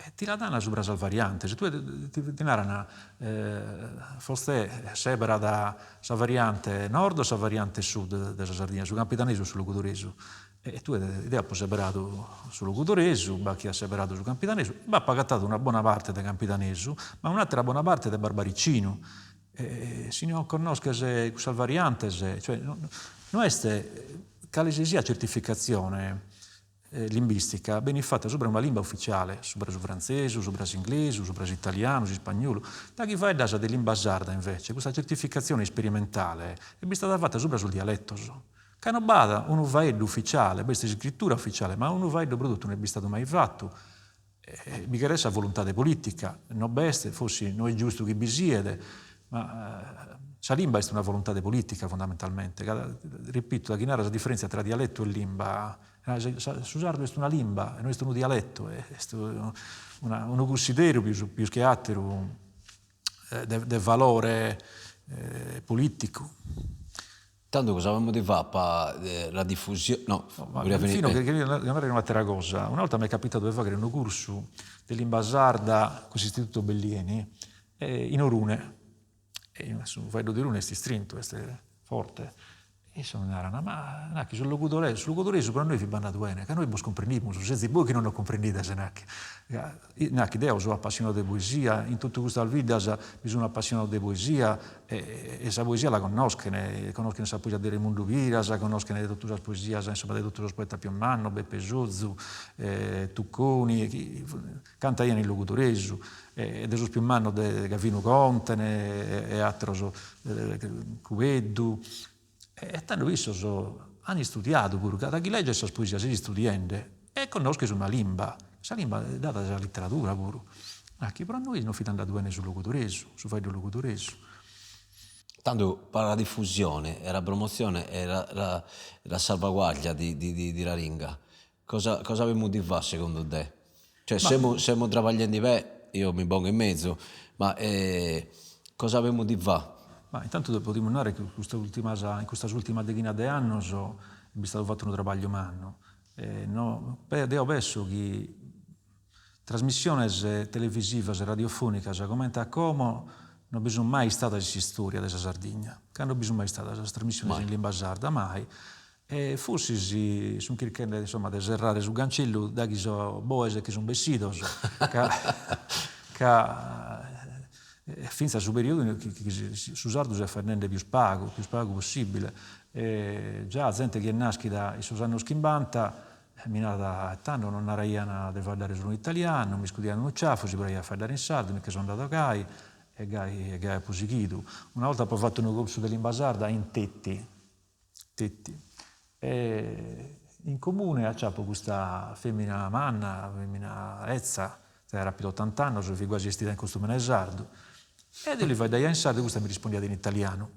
E ti la dana subra sas variantes, tue ti naran Vostè seberat sa variante nord o sa variante sud de sa Sardigna, su campidanesu o su logudoresu, e tue deo apo seberadu su logudoresu, b'at chie at seberadu su campidanesu, b'apo agatadu una bona parte de campidanesu, ma un'atera bona parte de barbaricinu, e si no connosches cussas variantes, cioè no est cale si siat certificatzione limbistica benit fata subra una limba ufficiale, subra su frantzesu, subra s'inglesu, subra s'italianu, s'ispagnolu. Da chi faeddas de limba sarda invece, custa certificatzione isperimentale est bistada fata subra sos dialetos, ca no b'at unu faeddu ufficiale, b'est s'iscritura ufficiale, ma unu faeddu pro totu no est bistadu mai fatu. Bi cheret sa voluntade politica, no b'est, forsi no est giustu chi bi siet, ma sa limba est una voluntade politica fundamentalmente, ca, ripito, da chi naras sa differentzia tra dialettu e limba, su sardu est una limba e no est unu dialettu, est una unu cunsideru pius pius che atteru de de valore politicu. Tando cosa avemu de fà pa la diffusione, no, volia finire. Fino, cheria narrer un'atera cosa, una 'olta m'est capitadu de fagher unu cursu de limba sarda cun s'istituto Bellieni in Orune, e su faeddu de Orune est istrintu, est forte, e issos mi naran, ma nachi su logudoresu, su logudoresu pro a nois fit bandadu bene, ca nois bos cumprendimus, sezis bois chi non nos cumprendides, nachi. Nachi deo so apassionadu de poesia, in totu custas biddas bi sun apassionados de poesia e sa poesia la connoschen, connoschen sa poesia de Remundu Piras, connoschen totu sas poesias insomma de totu sos poetas pius mannos, Beppe Sozu, Tucconi, chi cantaian in logudoresu, e de sos pius mannos de Gavinu Contene e ateros, Cubeddu, e tando issos an istudiadu puru, ca da chi legges sas poesias ses istudiende e connosches una limba, sa limba est dada dae sa literadura puru, nachi pro a nois non fit andadu bene su logudoresu, su faeddu logudoresu. Tando per la diffusione e la promozione e la la salvaguardia di di di la linga cosa cosa avemu di fà segundu te? Cioè semu semu trabagliendi bè, io mi pongo in mezu, ma cosa avemu di fà? Ma intantu podimus narrer chi custas ultimas in custas ultimas deghina de annos est bistadu fatu unu trabagliu mannu e no deo penso chi trasmissiones televisivas e radiofonicas comente a como no bi sun mai istadas in s'istoria de sa Sardigna, ca no bi sun mai istadas sas trasmissiones in limba sarda, mai. E forsis sun chirchende insomma de serrare su gancellu daghi sos boes che sun bessidos ca ca fintzas su periodu chi su sardu s'est faeddende pius pagu, pius pagu possibile. E già zente chi est naschida in sos annos chimbanta mi narat, tando non naraian de faeddare solu in italianu, m'iscudian unu ciafu si proaia a faeddare in sardu, mi che so andadu gai e gai e gai apo sighidu. Una 'olta apo fatu unu cursu de limba sarda in Teti, Teti. E in comune aciapo custa femina manna, femina 'etza, teniat apidu otant'annos, fit guasi 'estida in costumene sardu, e deo li faeddaia in sardu e custa mi rispondiat in italianu.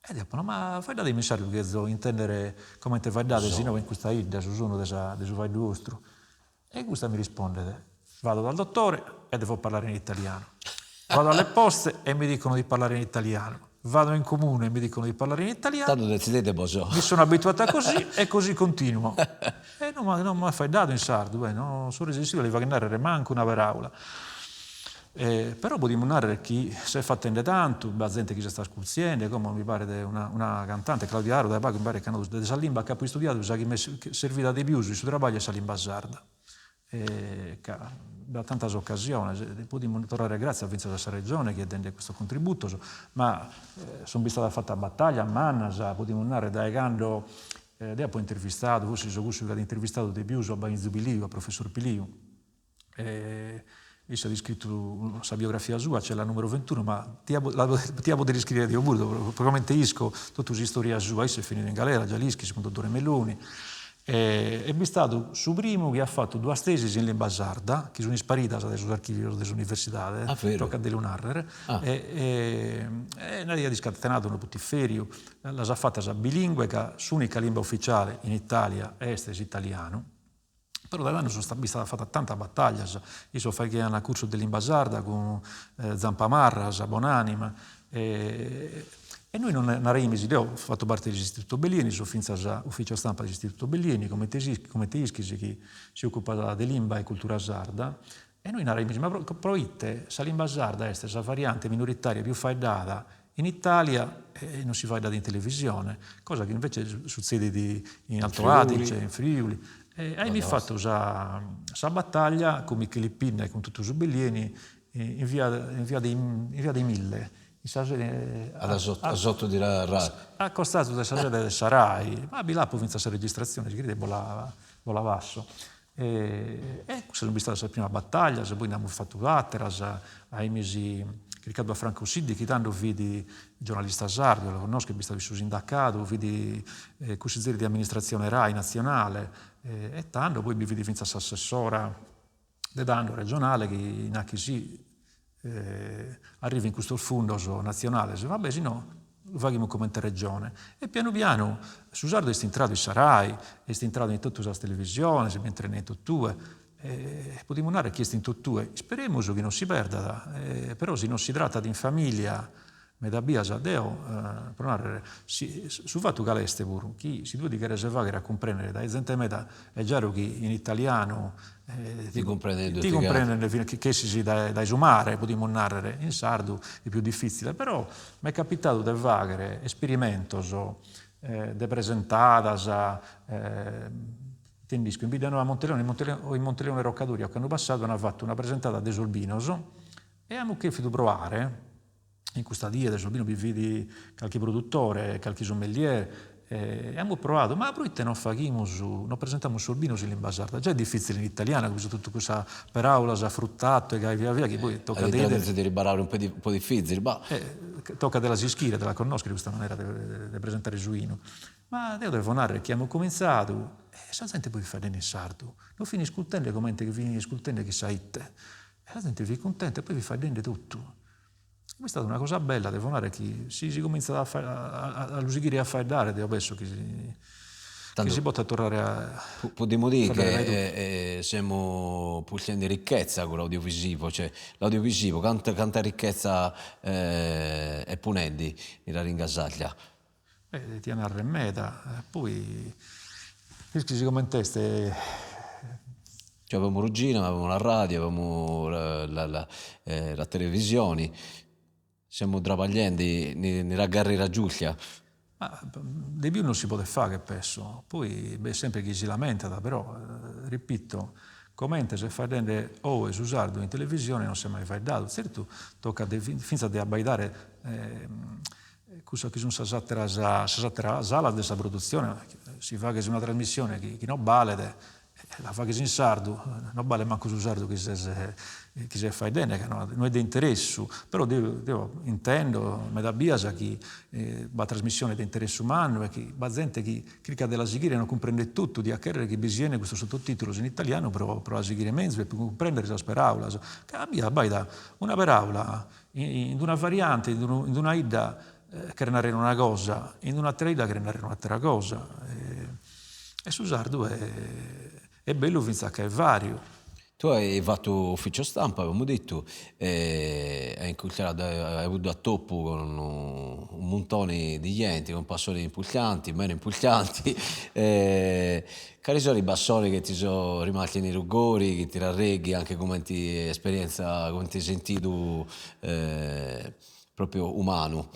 E deo apo nau, ma faeddademi in sardu chi cherzo intendere comente faeddades inoghe in custa 'idda, su sonu de sa de su faeddu 'ostru. E custa mi rispondet, vado dal dottore e devo parlare in italiano, vado alle poste e mi dicono di parlare in italiano, vado in comune e mi dicono di parlare in italiano. Tando detzidede bos. Mi sono abituata così e così continuo. E non m'at non m'at faeddadu in sardu, beh, no so resessidu a li fagher narrer mancu una paraula. Però podimus narrer chi s'est fatende tantu, b'at zente chi s'est ascurtziende, como mi paret una una cantante, Claudia Aru, dae pagu mi paret chi at nadu de sa limba chi apo istudiadu sa chi m'est servida de pius in su trabagliu est sa limba sarda. E ca b'at tantas ocasiones, podimus torrare gratzias fintzas a sa Regione chi est dende custos contributos, ma sunt bistadas fatas battaglias mannas, podimus narrer dae cando deo apo intervistadu, forsis so cussu chi at intervistadu de pius a Bainzu Piliu, a professor Piliu, E isse at iscritu sa biografia sua, Cella numero ventuno, ma tia la tia poder iscriere deo puru, pro comente isco totu s'istoria sua, isse est finidu in galera, già l'ischis, cun Doddore Meloni, e est bistadu su primu chi at fatu duas tesis in limba sarda, chi sun isparidas dae sos archivios de s'universidade, tocat de lu narrer, e e nd'aiat iscatenadu unu putiferiu, las at fatas bilingue ca s'unica limba ufficiale in Italia est s'italianu Però dae tando sunt bistadas fatas tantas battaglias, issos faghian cursos de limba sarda cun Zampa Marras, bonanima, e nois non naraimis, deo fatto parte de s'Istituto Bellieni, so fintzas ufficio stampa de s'Istituto Bellieni, comente comente ischis, chi si ocupat de limba e cultura sarda, e nois naraimis, ma proite sa limba sarda est sa variante minoritaria pius faeddada In Italia non si faeddat in televisione, cosa chi invece sutzedit in Alto Adige, in Friuli, e aimis fatu sa sa battaglia cun Micheli Pinna e cun totu su Bellieni in via in via dei in via dei Mille, in sa sede a sotto di la Rai. A costazu de sa sede de sa Rai, ma bi l'apo fintzas sa registratzione, si cherides bos la bos la passo. E cussas sunt bistadas sas primas battaglias, poi nd'amus fatu ateras, aimis chircadu a Franco Siddi chi tando fit giornalista sardu, lu connosco, est bistadu in su sindacadu, fit cussizeri de amministratzione Rai natzionale e tando poi bi fit fintzas s'assessora de tando regionale chi nat chi si arrivin custos fundos natzionales, va bè, si no lu faghimus comente regione. E pianu pianu su sardu est intradu in sa Rai, est intradu in totu sas televisiones, b'intren in totue, e podimus narrer chi est in totue. Isperemus chi non si perdat, però si non si tratat in familia Meda bias deo, pro narrer, si su fatu cale est puru, chi si tue ti cheres fagher a cumprendere dae zente meda est giaru chi in italianu ti cumprenden ti cumprenden finas chi ch'essis dae dae su mare, podimus narrer, in sardu est pius difitzile, però m'est capitadu de fagher esperimentos de presentadas, ite nd'isco, in Biddanoa Monteleone o in Monteleone Roccadoria ocannu passadu an fatu una presentada de sos binos e amus chèrfidu proare in custa die de sos binos bi fit calchi produttore, calchi sommelier, e amus proadu, ma proite non faghimus, non presentamus sos binos in limba sarda, già est diffitzile in italianu, cun totu cussas peraulas, fruttato e gai via via, chi poi tocat de 'ider. De l'imparare un po' diffitzile, ma. Tocat de las ischire, de la connoschere custa manera de presentare su 'inu. Ma deo devo narrer chi amus comintzadu e sa zente poi fit faeddende in sardu, nos fin iscultende comente chi fin iscultende chissà ite, e sa zente fit cuntenta e poi fit faeddende totu. Est istada una cosa bella, devo narrer chi si si comintzat a a lu sighire a faeddare deo penso chi si chi si potat torrare a Podimus dire che semus pulcende ricchezza cun l'audiovisivo, cioè l'audiovisivo canta canta ricchezza est ponendi in sa lingua sarda. Eh tia narrer meda, poi ischis coment'est. Cioè avemu lu cinema, avemu la radio, avemu la la la televisioni, semus trabagliendi in sa carrera giusta. Ma de pius non si podet fagher, pesso. Poi b'est sempre chi si lamentat, però, ripito, comente s'est faeddende oe su sardu in televisione non s'est mai faeddadu. Tzertu tocat de fintzas de abbaidare cussas chi sunt sas àteras sas àteras alas de sa produtzione, si faghes una trasmissione chi chi non balet La faghes in sardu, no balet mancu su sardu chi ses chi ses faeddende ca no est de interessu, però deo deo intendo meda bias chi b'at trasmissiones de interessu mannu e chi b'at zente chi chircat de la sighire e non cumprendet totu, diat cherrer chi bi sian custos sottotitulos in italianu pro pro la sighire menzus e pro cumprender sas peraulas, ca a bias abbaida una peraula in d'una variante in d'unu in d'una 'idda cheret narrer una cosa, in un'atera 'idda cheret narrer un'atera cosa E su sardu est bellu fintzas ca est variu. Tue ai fatu ufficio stampa, amus ditu, e ai incuntradu, ai avutu atopu cun unu muntoni di genti, cun persone importanti, meno importanti, cali sono i persone che ti sono rimasti in su cori, chi ti arreghi anche cumenti esperienza, cumenti sentidu propriu umanu?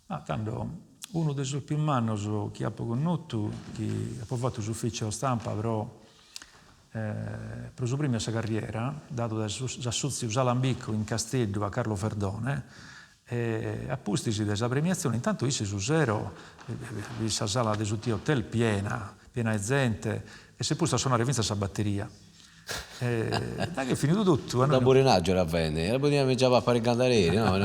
Ma tando, unu de sos pius mannos chi apo connotu, chi apo fatu s'ufìtziu stampa pro pro su prèmiu a sa carriera, dadu dae s'assòtziu Salambicco in Casteddu a Carlo Verdone, e a pustis de sa premiatzione, intantu isse su sero in sa sala de su T-Hotel piena, piena 'e zente, e s'est postu a sonare fintzas sa bateria. Daghi est finidu totu. Tamburinàgiu era fendi, e podiat giai papare candareri, no?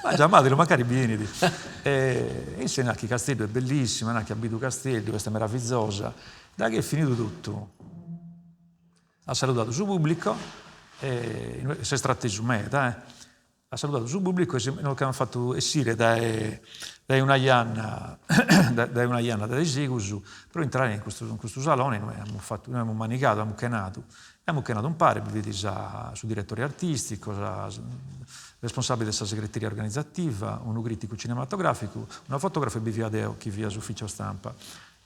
Ma giamadilu, mancari bi 'enit. E isse nachi Casteddu est bellissima, nachi at bidu Casteddu, est meravizosa. Daghi est finidu totu, at saludadu su pubblico e s'est tratesu meda eh At saludadu su pubblicu e nos ch'ant fatu essire dae dae una janna dae una janna dae segus pro intrare in custu in custu salone inue amus fatu inue amus manigadu, amus chenadu. E amus chenadu umpare, bi fit sa su diretore artistico, sa responsabile de sa segreteria organizativa, unu criticu cinematograficu, una fotografa e bi fia deo chi fia s'ufficio stampa.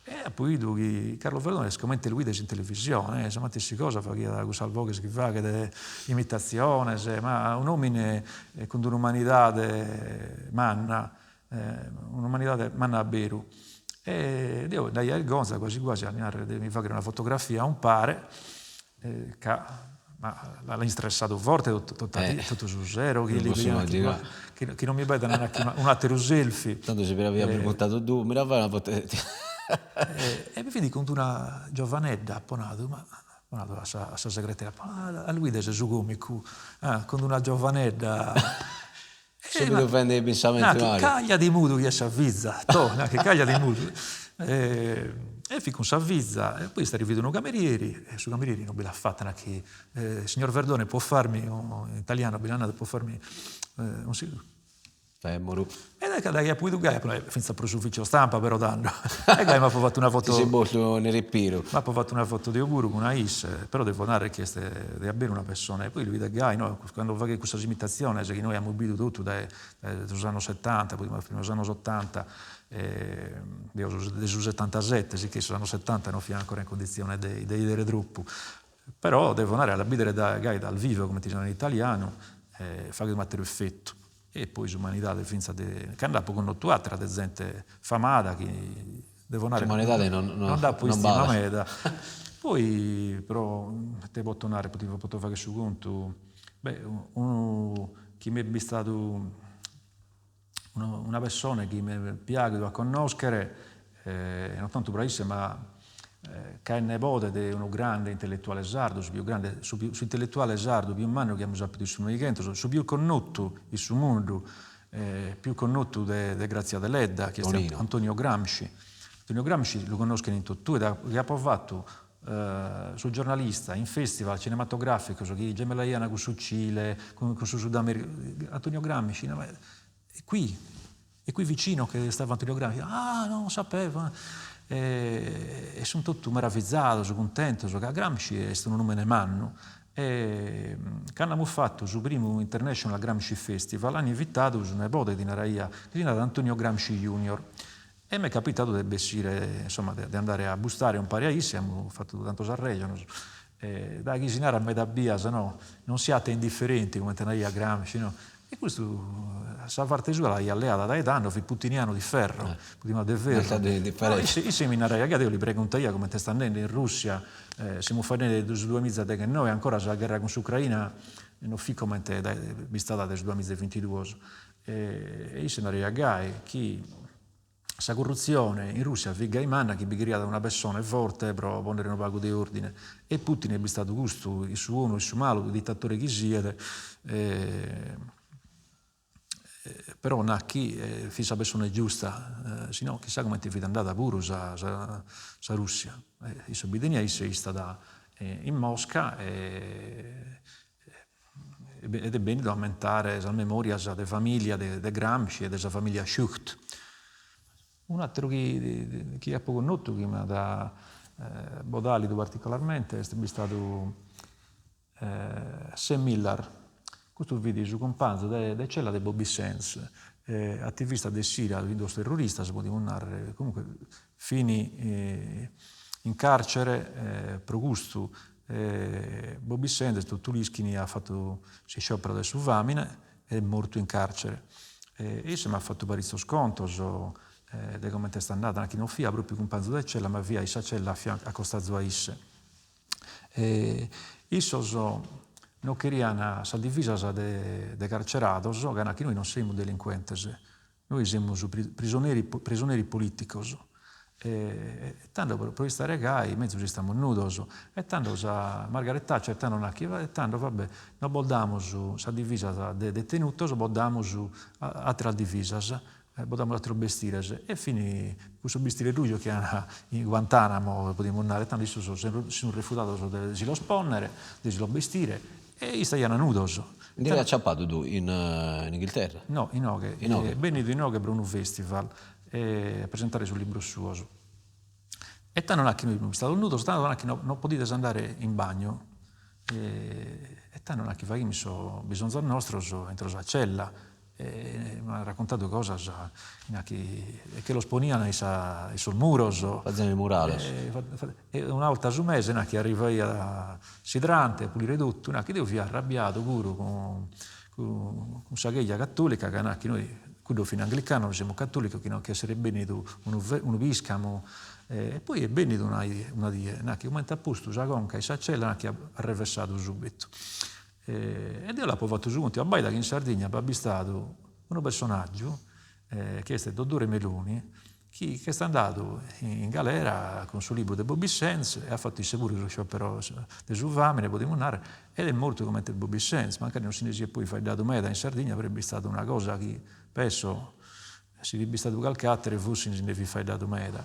E apo 'idu chi Carlo Verdone est comente lu 'ides in televisione, sa matessi cosa faghiat cussas boghes chi faghet, imitatziones, ma un'omine cun d'un'umanidade manna, un'umanidade manna a beru. E deo nd'aia 'irgonza quasi quasi a li narrer de mi fagher una fotografia umpare, ca ma l'at istressadu forte totu su sero chi li pediat chi non mi pedan un'ateru selfie. Tantu si bi l'aviat preguntadu tue, mi la fai una foto E mi fit cun d'una giovanedda apo nadu, ma apo nadu a sa a sa segreteria, a lu 'ides su comicu, cun d'una giovanedda Subitu fendi pensamentu Mario. Cagliadi mudu chi est sa fiza, toh, nachi cagliadi mudu. E fit cun sa fiza e poi est arrividu unu camerieri e su camerieri non bi l'at fata, nachi signor Verdone può farmi in italiano bi l'at nadu può farmi un Femuru. E daghi apo 'idu gai apo nadu, finzas pro s'ufficiu stampa però tando, e gai m'apo fatu una foto. Ti ses postu in repiru. M'apo fatu una foto deo puru cun a isse, però devo narrer chi est de abberu una pessone, e poi lu 'ides gai no, cando faghet cussas imitatziones chi nois amus bidu totu dae sos annos setanta, poi finas sos annos otanta, deo so de su setantasette, sicchè in sos annos setanta non fia ancora in conditzione de de 'idere tropu, però devo narrer a la bidere gai dal vivo, comente si narat in italianu, faghet un'ateru efetu E poi s'umanidade fintzas de, ca nd'apo connotu atera de zente famada chi devo narrer S'umanidade non non nd'apo istima meda. Poi però ite poto narrer, poto fagher su contu, beh unu chi m'est bistadu una pessone chi m'est piaghidu a connoschere non tantu pro isse ma ca est nebode de unu grande intelletuale sardu, su pius grande, su pius, s'intelletuale sardu pius mannu chi amus apidu in su Noighentos, su pius connotu in su mundu, pius connotu de de Grazia Deledda, chi est Antonio Gramsci. Antonio Gramsci lu connoschen in totue, da chi apo fatu su giornalista in festival cinematograficos chi gemellaian cun su Cile, cun su Sud America, Antonio Gramsci, e qui E qui vicino che stava Antonio Gramsci, ah non lo sapevo, e sun totu meravizados, cuntentos, ca Gramsci est unu nùmene mannu e cando amus fatu su primu International Gramsci Festival an invitadu su nebode ti naraia, chi si narat Antonio Gramsci Junior e m'est capitadu de bessire, insomma, de andare a bustare umpare a isse, amus fatu tantos arrejonos e daghi chi si narat meda bias no, non siate indifferenti, comente naraiat Gramsci no, E custu Sa parte sua l'aiat leada dae tando, fit putinianu di ferro, putinianu de ferru. No, isse isse mi naraiat ca deo li preguntaia comente est andende in Russia, semus faeddende de su duamiza e deghennoe, ancora sa gherra cun s'Ucraina non fit comente bistada de su duamiza e bintiduos, e isse naraiat gai, chi Sa corrutzione in Russia fit gai manna chi bi cheriat una pessone forte pro ponnere unu pagu de ordine e Putin est bistadu custu, in su 'onu e in su malu, dittatore chi siet, però nachi fit sa pessone giusta, si no chissà comente fit andada puru sa sa Russia. Issu bi teniat, isse istat in Mosca e ed est bennidu a ammentare sas memorias de familia de Gramsci e de sa familia Schucht. Un'ateru chi chi apo connotu chi m'at bodalidu particolarmente est bistadu Sam Millar, custu fit su cumpanzu de cella de Bobby Sands, ativista de s'IRA, fin duos terroristas podimus narrer, comunque fin in carcere pro custu E Bobby Sands, totu l'ischini, at fatu s'isciopero de su famine e est mortu in carcere. E isse m'at fatu paritzos contos de comente est andada, nachi non fiat propriu cumpanzu de cella, ma fiat in sa cella a costazu a isse. E issos non cherian sas divisas de carcerados, ca nachi nois non semus delincuentes, Nois semus prisoneri presoneri politicos e tando pro istare gai mezus istamus nudos e tando sa Margaret Thatcher tando nachi e tando va bè no bos damus sas divisas de detenutos bos damus ateras divisas bos damus ateros bestires e fin cussos bistires rujos chi an in Guantanamo podimus narrer tando issos si sun refudados de si los ponnere de si los bestire E istaian nudos. Nde l'as aciapadu tue in Inghilterra? No, inoghe. Inoghe. Est bennidu inoghe pro unu festival a presentare sos libros suos. E tando nachi nois semus istados nudos, tando nachi no podides andare in bagnu. E tando nachi faghimus sos bisonzos nostros intro sa cella E m'at raccontadu cosas nachi che los ponian in sa in sos muros. Fazian i murales. E una 'olta su mese nachi arrivaiat s'idrante a pulire totu, nachi deo fia arrabbiadu puru cun cun sa cheja cattolica ca nachi nois, cuddos fin anglicanos, nois semus cattolicos, chi non che esseret bennidu unu unu piscamu e poi est bennidu una una die, nachi comente at postu sa conca in sa cella nachi at revessadu subitu E deo l'apo fatu su contu, abbaida chi in Sardigna b'at bistadu unu personaggiu, chi est Doddore Meloni, chi ch'est andadu in galera cun su libru de Bobby Sands e at fatu isse puru su sciopero de su famine, podimus narrer, ed est mortu comente Bobby Sands, mancari non si nde siat poi faeddadu meda in Sardigna, però est bistadu una cosa chi, penso, si fit bistadu calchi ateru forsis si nde fit faeddadu meda.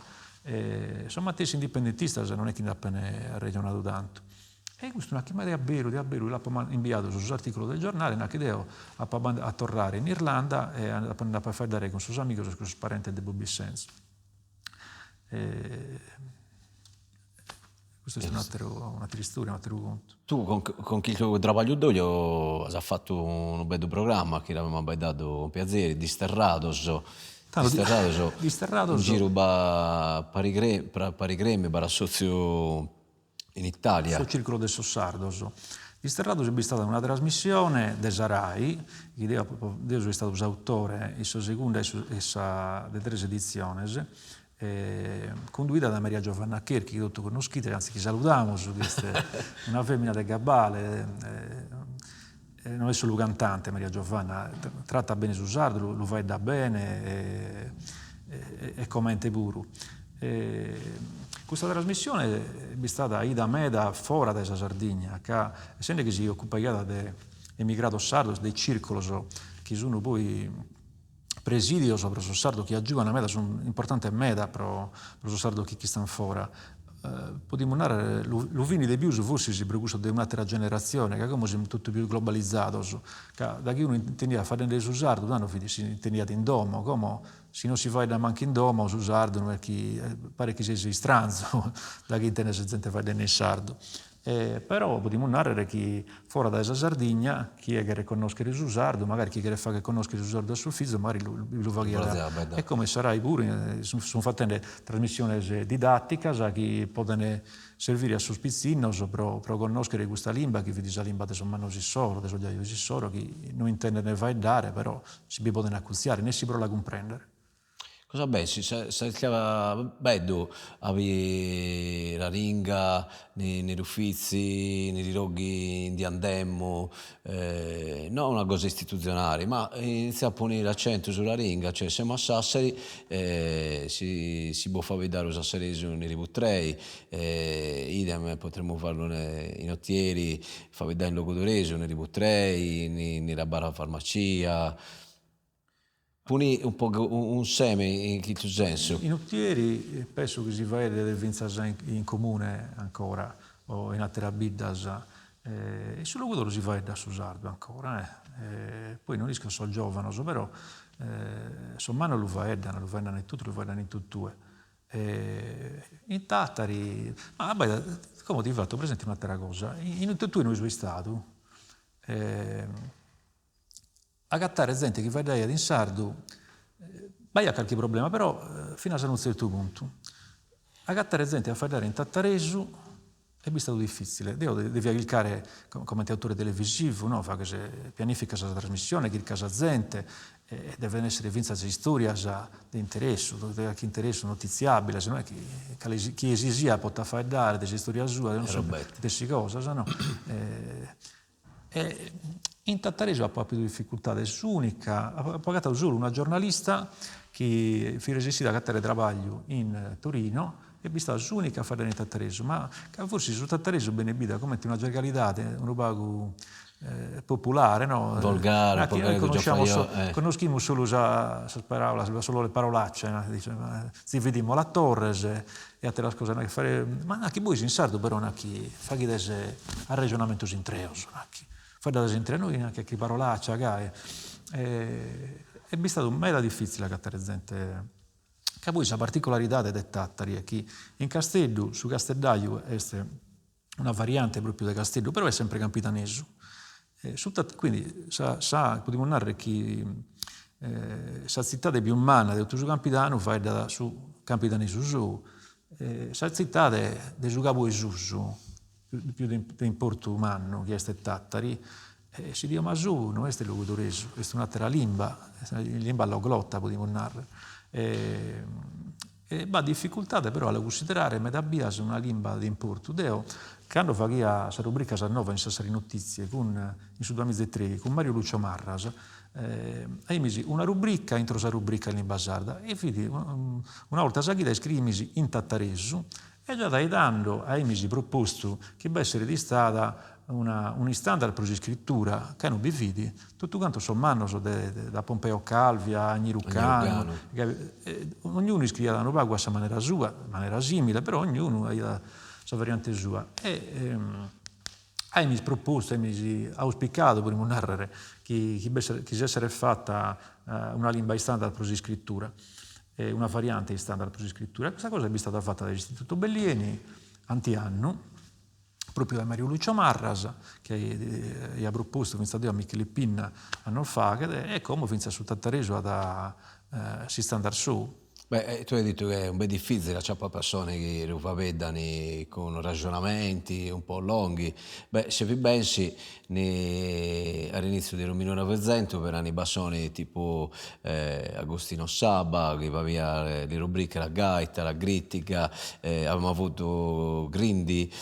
Sos matessi indipendentistas non est chi nd'apen arrejonadu tantu. E custu nachi, ma de abberu, de abberu, l'apo imbiadu sos articulos de giornale, nachi deo apo a torrare in Irlanda e nd'apo a faeddare cun sos amigos e cun sos parentes de Bobby Sands. Custu est un'ateru, un'atera istoria, un'ateru contu. Tu con con chilcu trabagliu tuo as fatu unu bellu programma chi l'avimus abbaidadu cun piatzeri, Disterrados, Disterrados, Disterrados, in giru b'at pari gremiu, b'at assotziu in Italia. Su Circolo de sos Sardos. Disterrados est bistada una trasmissione de sa Rai, chi deo deo so istadu s'autore in sa segunda e sa de tres editziones, conduida dae Maria Giovanna Cherchi, chi totu connoschides, anzi chi saludamus, chi est una femina de gabbale, no est solu cantante Maria Giovanna, tratat bene su sardu, lu faeddat bene e comente puru. Custa trasmissione est bistada 'ida meda fora dae sa Sardigna, ca essende chi si ocupaiat de emigrados sardos, de circolos chi sun poi presidios pro sos sardos chi agiuan meda, sun importantes meda pro sos sardos chi ch'istan fora, podimus narrer lu fin de pius forsis pro cussos de un'atera generatzione, ca como semus totu pius globalizados, ca da chi unu intendiat faeddende su sardu tando fit si intendiat in domo, como Si non si faeddat mancu in domo su sardu no est chi paret chi ses istranzu da chi intendes zente faeddende in sardu. Però podimus nàrrere chi fora dae sa Sardigna chie cheret connòschere su sardu, magari chi cheret fagher connòschere su sardu a sos fizos, magari lu faghiat. E como sa Rai puru sunt fatende trasmissiones didàticas chi podent servire a sos pitzinnos pro pro connòschere custa limba chi fit sa limba de sos mannos issoro, de sos giajos issoro, chi no intendent faeddare, però si bi podent acurtziare, nessi pro la cumprèndere. Cosa pensi? Saria beddu aviri la ringa ni l'uffizi, ni li loghi indi andemmu, no una cosa istituzionali, ma iniziai a poniri l'accento sulla ringa, cioè semu a Sassari e si si po faeddai su sassaresu ni li Butrei, idem potremmo farlo in Otieri, faeddai in logudoresu ni li Butrei, ni la bar farmacia Poni un po un seme in custu sensu. In Utieri penso chi si faeddet fintzas in comune ancora o in àteras biddas, in su Logudoro si faeddat su sardu ancora, eh, poi no isco sos giòvanos, però sos mannos lu faeddan, lu faeddan in totu, lu faeddan in totue. In Tàtari, ma abbaida, como ti fato presente un'àtera cosa, in totue inue so istadu Agatare zente chi faeddaiat in sardu b'aiat carchi problema, però finas a unu tzertu puntu. Agatare zente a faeddare in tataresu est bistadu difitzile. Deo devia chircare comente autore televisivu, no, faghes, pianificas sa trasmissione, chircas sa zente e deven essere fintzas istorias de interessu, de carchi interessu notitziabile, si no est chi chie si siat potat faeddare de s'istoria sua, de matessi cosas, no. E in tataresu apo apidu dificultade, s'unica, apo agatadu solu una giornalista chi fit resessida a agatare trabagliu in Torino, est bistada s'unica a faeddare in tataresu, ma ca forsis su tataresu benit bida comente una gergalidade unu pagu populare no, Volgare, noi connosciamo connoschimus solu sas paraulas, solo le parolacce, si vidimo la Torres e ateras cosas, ma nachi bois in sardu però nachi faghides arrejonamentos intreos, nachi, faeddades intre nois, nachi carchi parolaccia gai, est bistadu meda difitzile agatare zente, ca poi sa particularidade de Tàtari est chi in Casteddu su casteddaju est una variante propriu de Casteddu, però est sempre campidanesu, su quindi sa sa podimus narrer chi sa tzitade pius manna de totu su Campidanu faeddat su campidanesu sou, sa tzitade de su cabu 'e susu, pius de importu mannu, chi est Tàtari, s'idioma sou no est logudoresu, est un'àtera limba, est una limba alloglotta podimus narrer, e b'at dificultade però a la cunsiderare meda bias una limba de importu. Deo cando faghia sa rubrica Sa Nova in Sassari Notizie cun in su duamiza e trei cun Mario Lucio Marras aimis una rubrica intro sa rubrica in limba sarda e fit una 'olta sa chida iscriimis in tataresu e già dae tando aimis propostu chi b'esseret istada una un'istandard pro s'iscritura, ca non bi fit, totu cantos sos mannos de da Pompeo Calvi a Agnelu Canu, ognunu iscriiat unu pagu a sa manera sua, in manera simile, però ognunu aiat sa variante sua e aimis propostu, aimis auspicadu, podimus narrer, chi chi b'esseret chi s'esseret fata una limba istandard pro s'iscritura, una variante istandard pro s'iscritura. Custa cosa est bistada fata dae s'Istituto Bellieni antiannu, Pròpiu dae Mario Lucio Marras, chi aiat propostu fintzas deo a Michele Pinna a nos fàghere, e como fintzas su tataresu at s'istandard sou. Beh, tui as ditu che è un bè diffitzile acciappai persone chi lu faveddan cun ragionamenti un po' longhi. Beh, se bi pensi, all'inizio de lu millenovezentu b'erano i bassoni tipu Agostino Saba chi faghiat le rubriche la gaita, la critica, aviamo avuto Grindi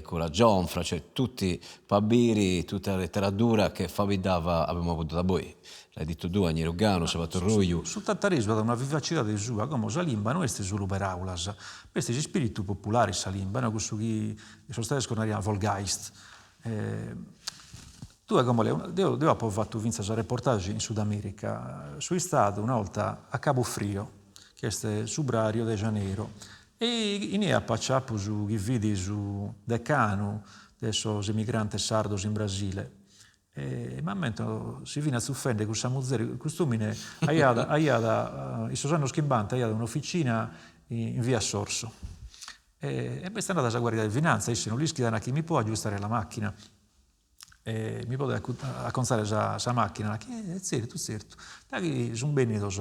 cun la Gionfra, cioè tutti pabiri, tutta letteratura che faveddava, abbiamo avuto da poi, l'hai detto tu, Agnelo Ganu, Salvatore Ruiu. Su tataresu at una vivacidade sua, como sa limba no est solu peraulas, b'est s'ispiritu populare in sa limba, no cussu chi sos tedescos nariant Volksgeist Tue como lea, deo deo apo fatu fintzas reportage in Sud America, so istadu una 'olta a Cabo Frio, chi est subra Rio de Janeiro, e inie apo aciapu su chi fit su decanu de sos emigrantes sardos in Brasile, e m'ammento si fin atzufende cun sa muzere, cust'omine aiat aiat in sos annos chimbanta aiat un'oficina in via Sorso. E b'est andada sa Guardia di Finanza, isse no l'ischiat, nachi mi può aggiustare la macchina E mi podet acontzare sa sa macchina, nachi tzertu tzertu. Daghi sun bennidos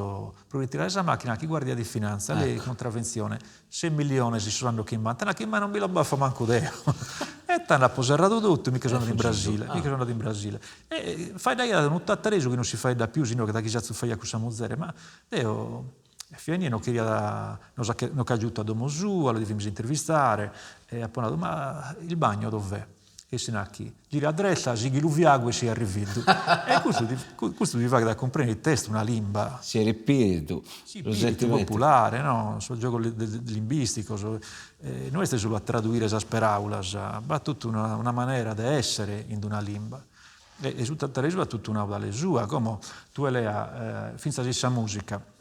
pro ritirare sa macchina, nachi guardia di finanza, lei contravvenzione, ses milliones su annu chimbanta, nachi ma non bi los bafo mancu deo. E tando apo serradu totu e mi che so andadu in Brasile, mi che so andadu in Brasile. E faeddaiat unu tataresu chi non si faeddat pius inoghe daghi s'atzufaiat cun sa muzere, ma deo fia inie, no cheriat, nos at nos ch'at giutu a domo sua, lu devimus intervistare, e apo nadu, ma il bagno dov'è? E isse nachi, gira a dresta, sighi lu fiagu e sie arrividu. E custu ti custu ti faghet a cumprender it'est una limba. S'irpiritu, su sentimentu. populare, no, sos giogos limbisticos, no est solu a traduire sas peraulas, b'at totu una una manera de essere in d'una limba. E su tataresu at totu una 'odale sua, como tue lea fintzas in sa musica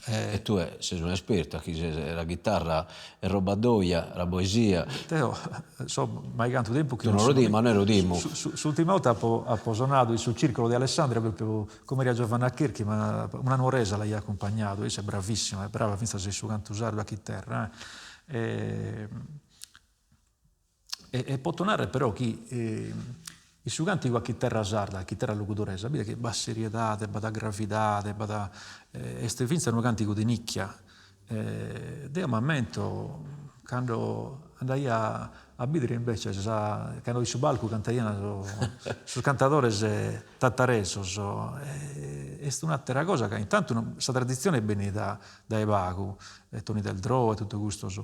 E tue ses un'espertu, a chi ses la chitarra est roba doia, la poesia. Deo so maicantu tempus chi non sono. Tu non lu dì, ma noi lu dimu. S'ultima 'olta apo apo sonadu in su circolo de Alessandria propriu cun Maria Giovanna Cherchi, ma una nuoresa l'aiat acumpagnadu, issa est bravissima, est brava fintzas in su cantu sardu a chiterra e E poto narrer però chi in su cantigu a chiterra sarda, a chiterra logudoresa, bides chi b'at seriedade, b'at gravidade, b'at est fintzas unu cantigu de nicchia. Deo m'ammento cando andaia a bidere imbetzes sa cando in su palcu cantaian sos cantadores tataresos, est un'atera cosa ca intantu sa traditzione est bennida dae pagu, Toni Del Dro e totu custos,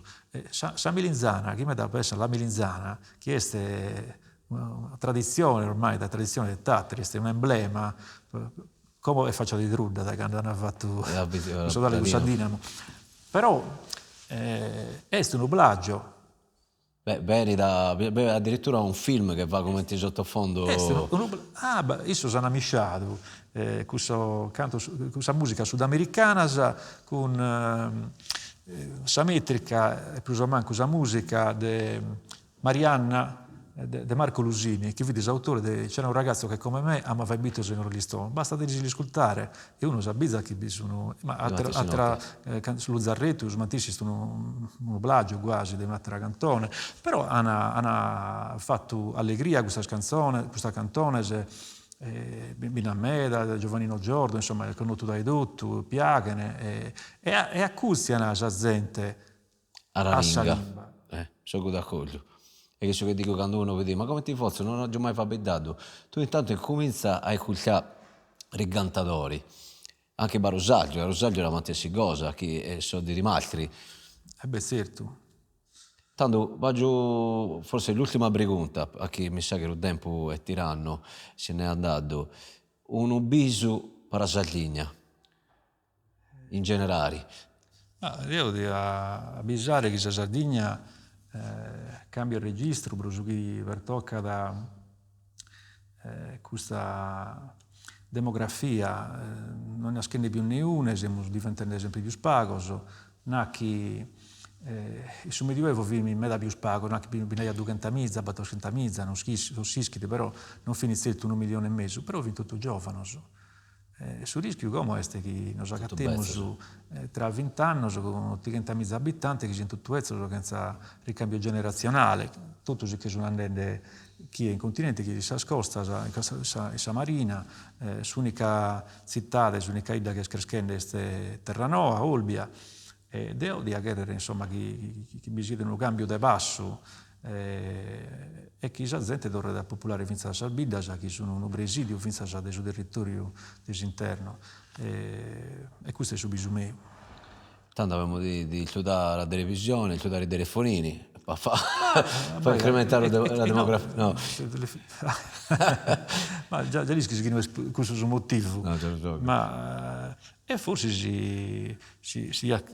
Sa sa milinzana, chi meda pensat la milinzana, chi est una traditzione ormai, da traditzione de Tàtari, est un'emblema, como est faccia di trudda dae cando an fatu su tale cun sa Dinamo, però est unu plagio. Beh, benit a, addirittura un film che fa comente sottofondo. Est unu, ah issos an misciadu cussos cantos, cussa musica sudamericanas cun sa metrica e prus o mancu sa musica de Marianna de Marco Lusini, chi fit s'autore de C'era un ragazzo che come me amava i Beatles e i Rolling Stones, bastat de si l'iscultare e unu s'abbizat chi bi sun, ma atera Lu Zarretu su matessi est unu unu plagiu guasi de un'atera cantone, però an an fatu allegria custas cantzones, custas cantones bi nd'at meda, Giovannino Giordo, insomma est connotu dae totu, piaghen e e acurtzian sa zente a sa limba. Eh, so d'accordu. E cussu che dico cando unu mi dit, ma comente fatzu, non aggio mai faeddadu, tui intantu incuminza a iscurtare i cantatori Anche Barusagliu, Barusagliu la matessi cosa, chi so di Rimaltri. E beh tzertu. Tando faggio forse l'ultima pregunta, a chi mi sa chi lu tempu est tirannu, si nd'est andadu, unu bisu pro sa Sardigna, in generali. Ma deo dia bisare chi sa Sardigna cambiet registru pro su chi pertocat custa demografia, non naschende pius niune, semus diventende sempre pius pagos, nachi in su Medioevo fimis meda pius pagos, nachi bi nd'aiat dughentamiza, battoschentamiza, non s'ischit, però non fin tzertu unu millione e mesu, però fin totu giovanos. Su rischiu como est chi nos agatemus tra vint'annos cun otighentamiza abitantes chi siant totu 'etzos chentza ricambiu generatzionale, totu si che sun andende chie in continente chie in sas costas, in sa marina, s'unica tzitade, s'unica 'idda chi est creschende est Terranoa, Olbia, e deo dia cherrer insomma chi chi bi siet unu cambiu de passu e chi sa zente torret a populare fintzas sas biddas chi sun unu presidiu fintzas de su territoriu de s'internu e custu est su bisu meu. Tando avemu di di illudare la televisione, illudare i telefonini, pa fa pa incrementare la demografia, no. Ma già già l'ischis chi no est cussu su motivu, ma e forsis si si diat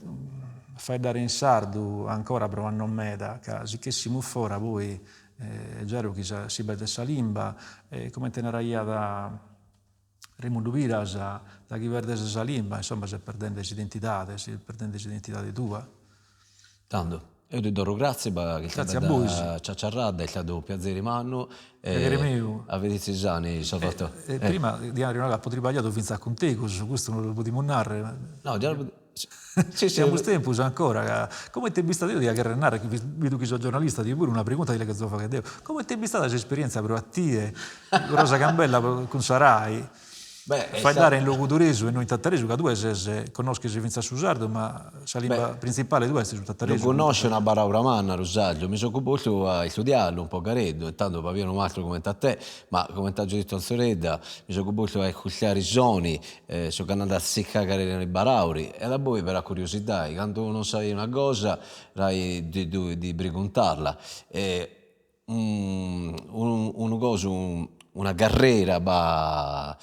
faeddare in sardu ancora pro annos meda, ca si ch'essimus fora poi est giaru chi si perdet sa limba e comente naraiat Remundu Piras, da chi perdes sa limba, insomma ses perdende s'identidade, ses perdende s'identidade tua. Tando, eo ti torro gratzias ca est Gratzias a bois. Ciaciarrada, est istadu unu piatzeri mannu. Piaghere meu. A biditzis sani, Salvatore. E prima dia narrer una cosa, apo tribagliadu fintzas cun tegus, custu non lu podimus narrer. No, già lu. Sì, Amus tempus ancora, ca comente est bistada, deo tia cherrer narrer, bidu chi so giornalista, ti puru una pregunta ti la cherzo fagher deo, comente est bistada s'esperienza pro a tie, Rosa Cambella cun sa Rai, faeddare in logudoresu e no in tataresu, ca tue ses, connosches fintzas su sardu, ma sa limba printzipale tua est su tataresu. Lu connoscio una paraula manna lu sardu, mi so cumpostu a istudiarlu un pogareddu, intantu b'aviat unu mastru comente a te, ma comente aggio dittu a Tzoredda, mi so cumpostu a iscurtare soni, so andadu a tzicare i parauli, e daboi per curiosidade, cando non sai una cosa rai di di preguntarla e unu cosu, una carrera pa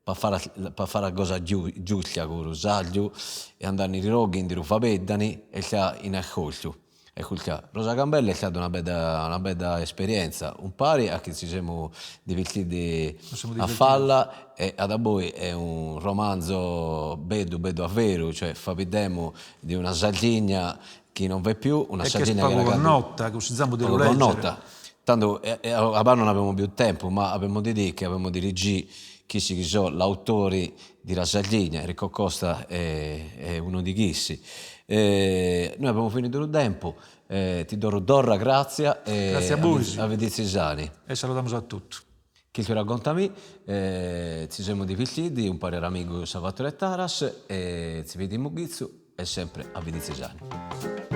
pa fare pa fare cosa giusta cun lu sardu e andare in roghi ndi lu faeddani e sta in ascoltu E custa Rosa Cambella est stada una bella una bella esperienza, umpari a chi si semus divertidi a falla e a daboi est unu romanzo beddu beddu a veru, cioè faeddemu de una Sardigna chi non v'est più, una Sardigna chi era connota, cussizamus de lu leggere. Connota, tando aba non abemus più tempu, ma abemus de dì chi abemus dirigì chissi chi so l'autori de la Sardigna, Enrico Costa est unu de chissi. Noi abemus finidu lu tempu, ti torro torra gratzia e Grazie a bois. A biditzi sani. E saludamus a totu. Chistu era Contamì, ci semus divertidi umpare a amigu Salvatore Taras e ci bidimus chitzu e sempre a biditzi sani.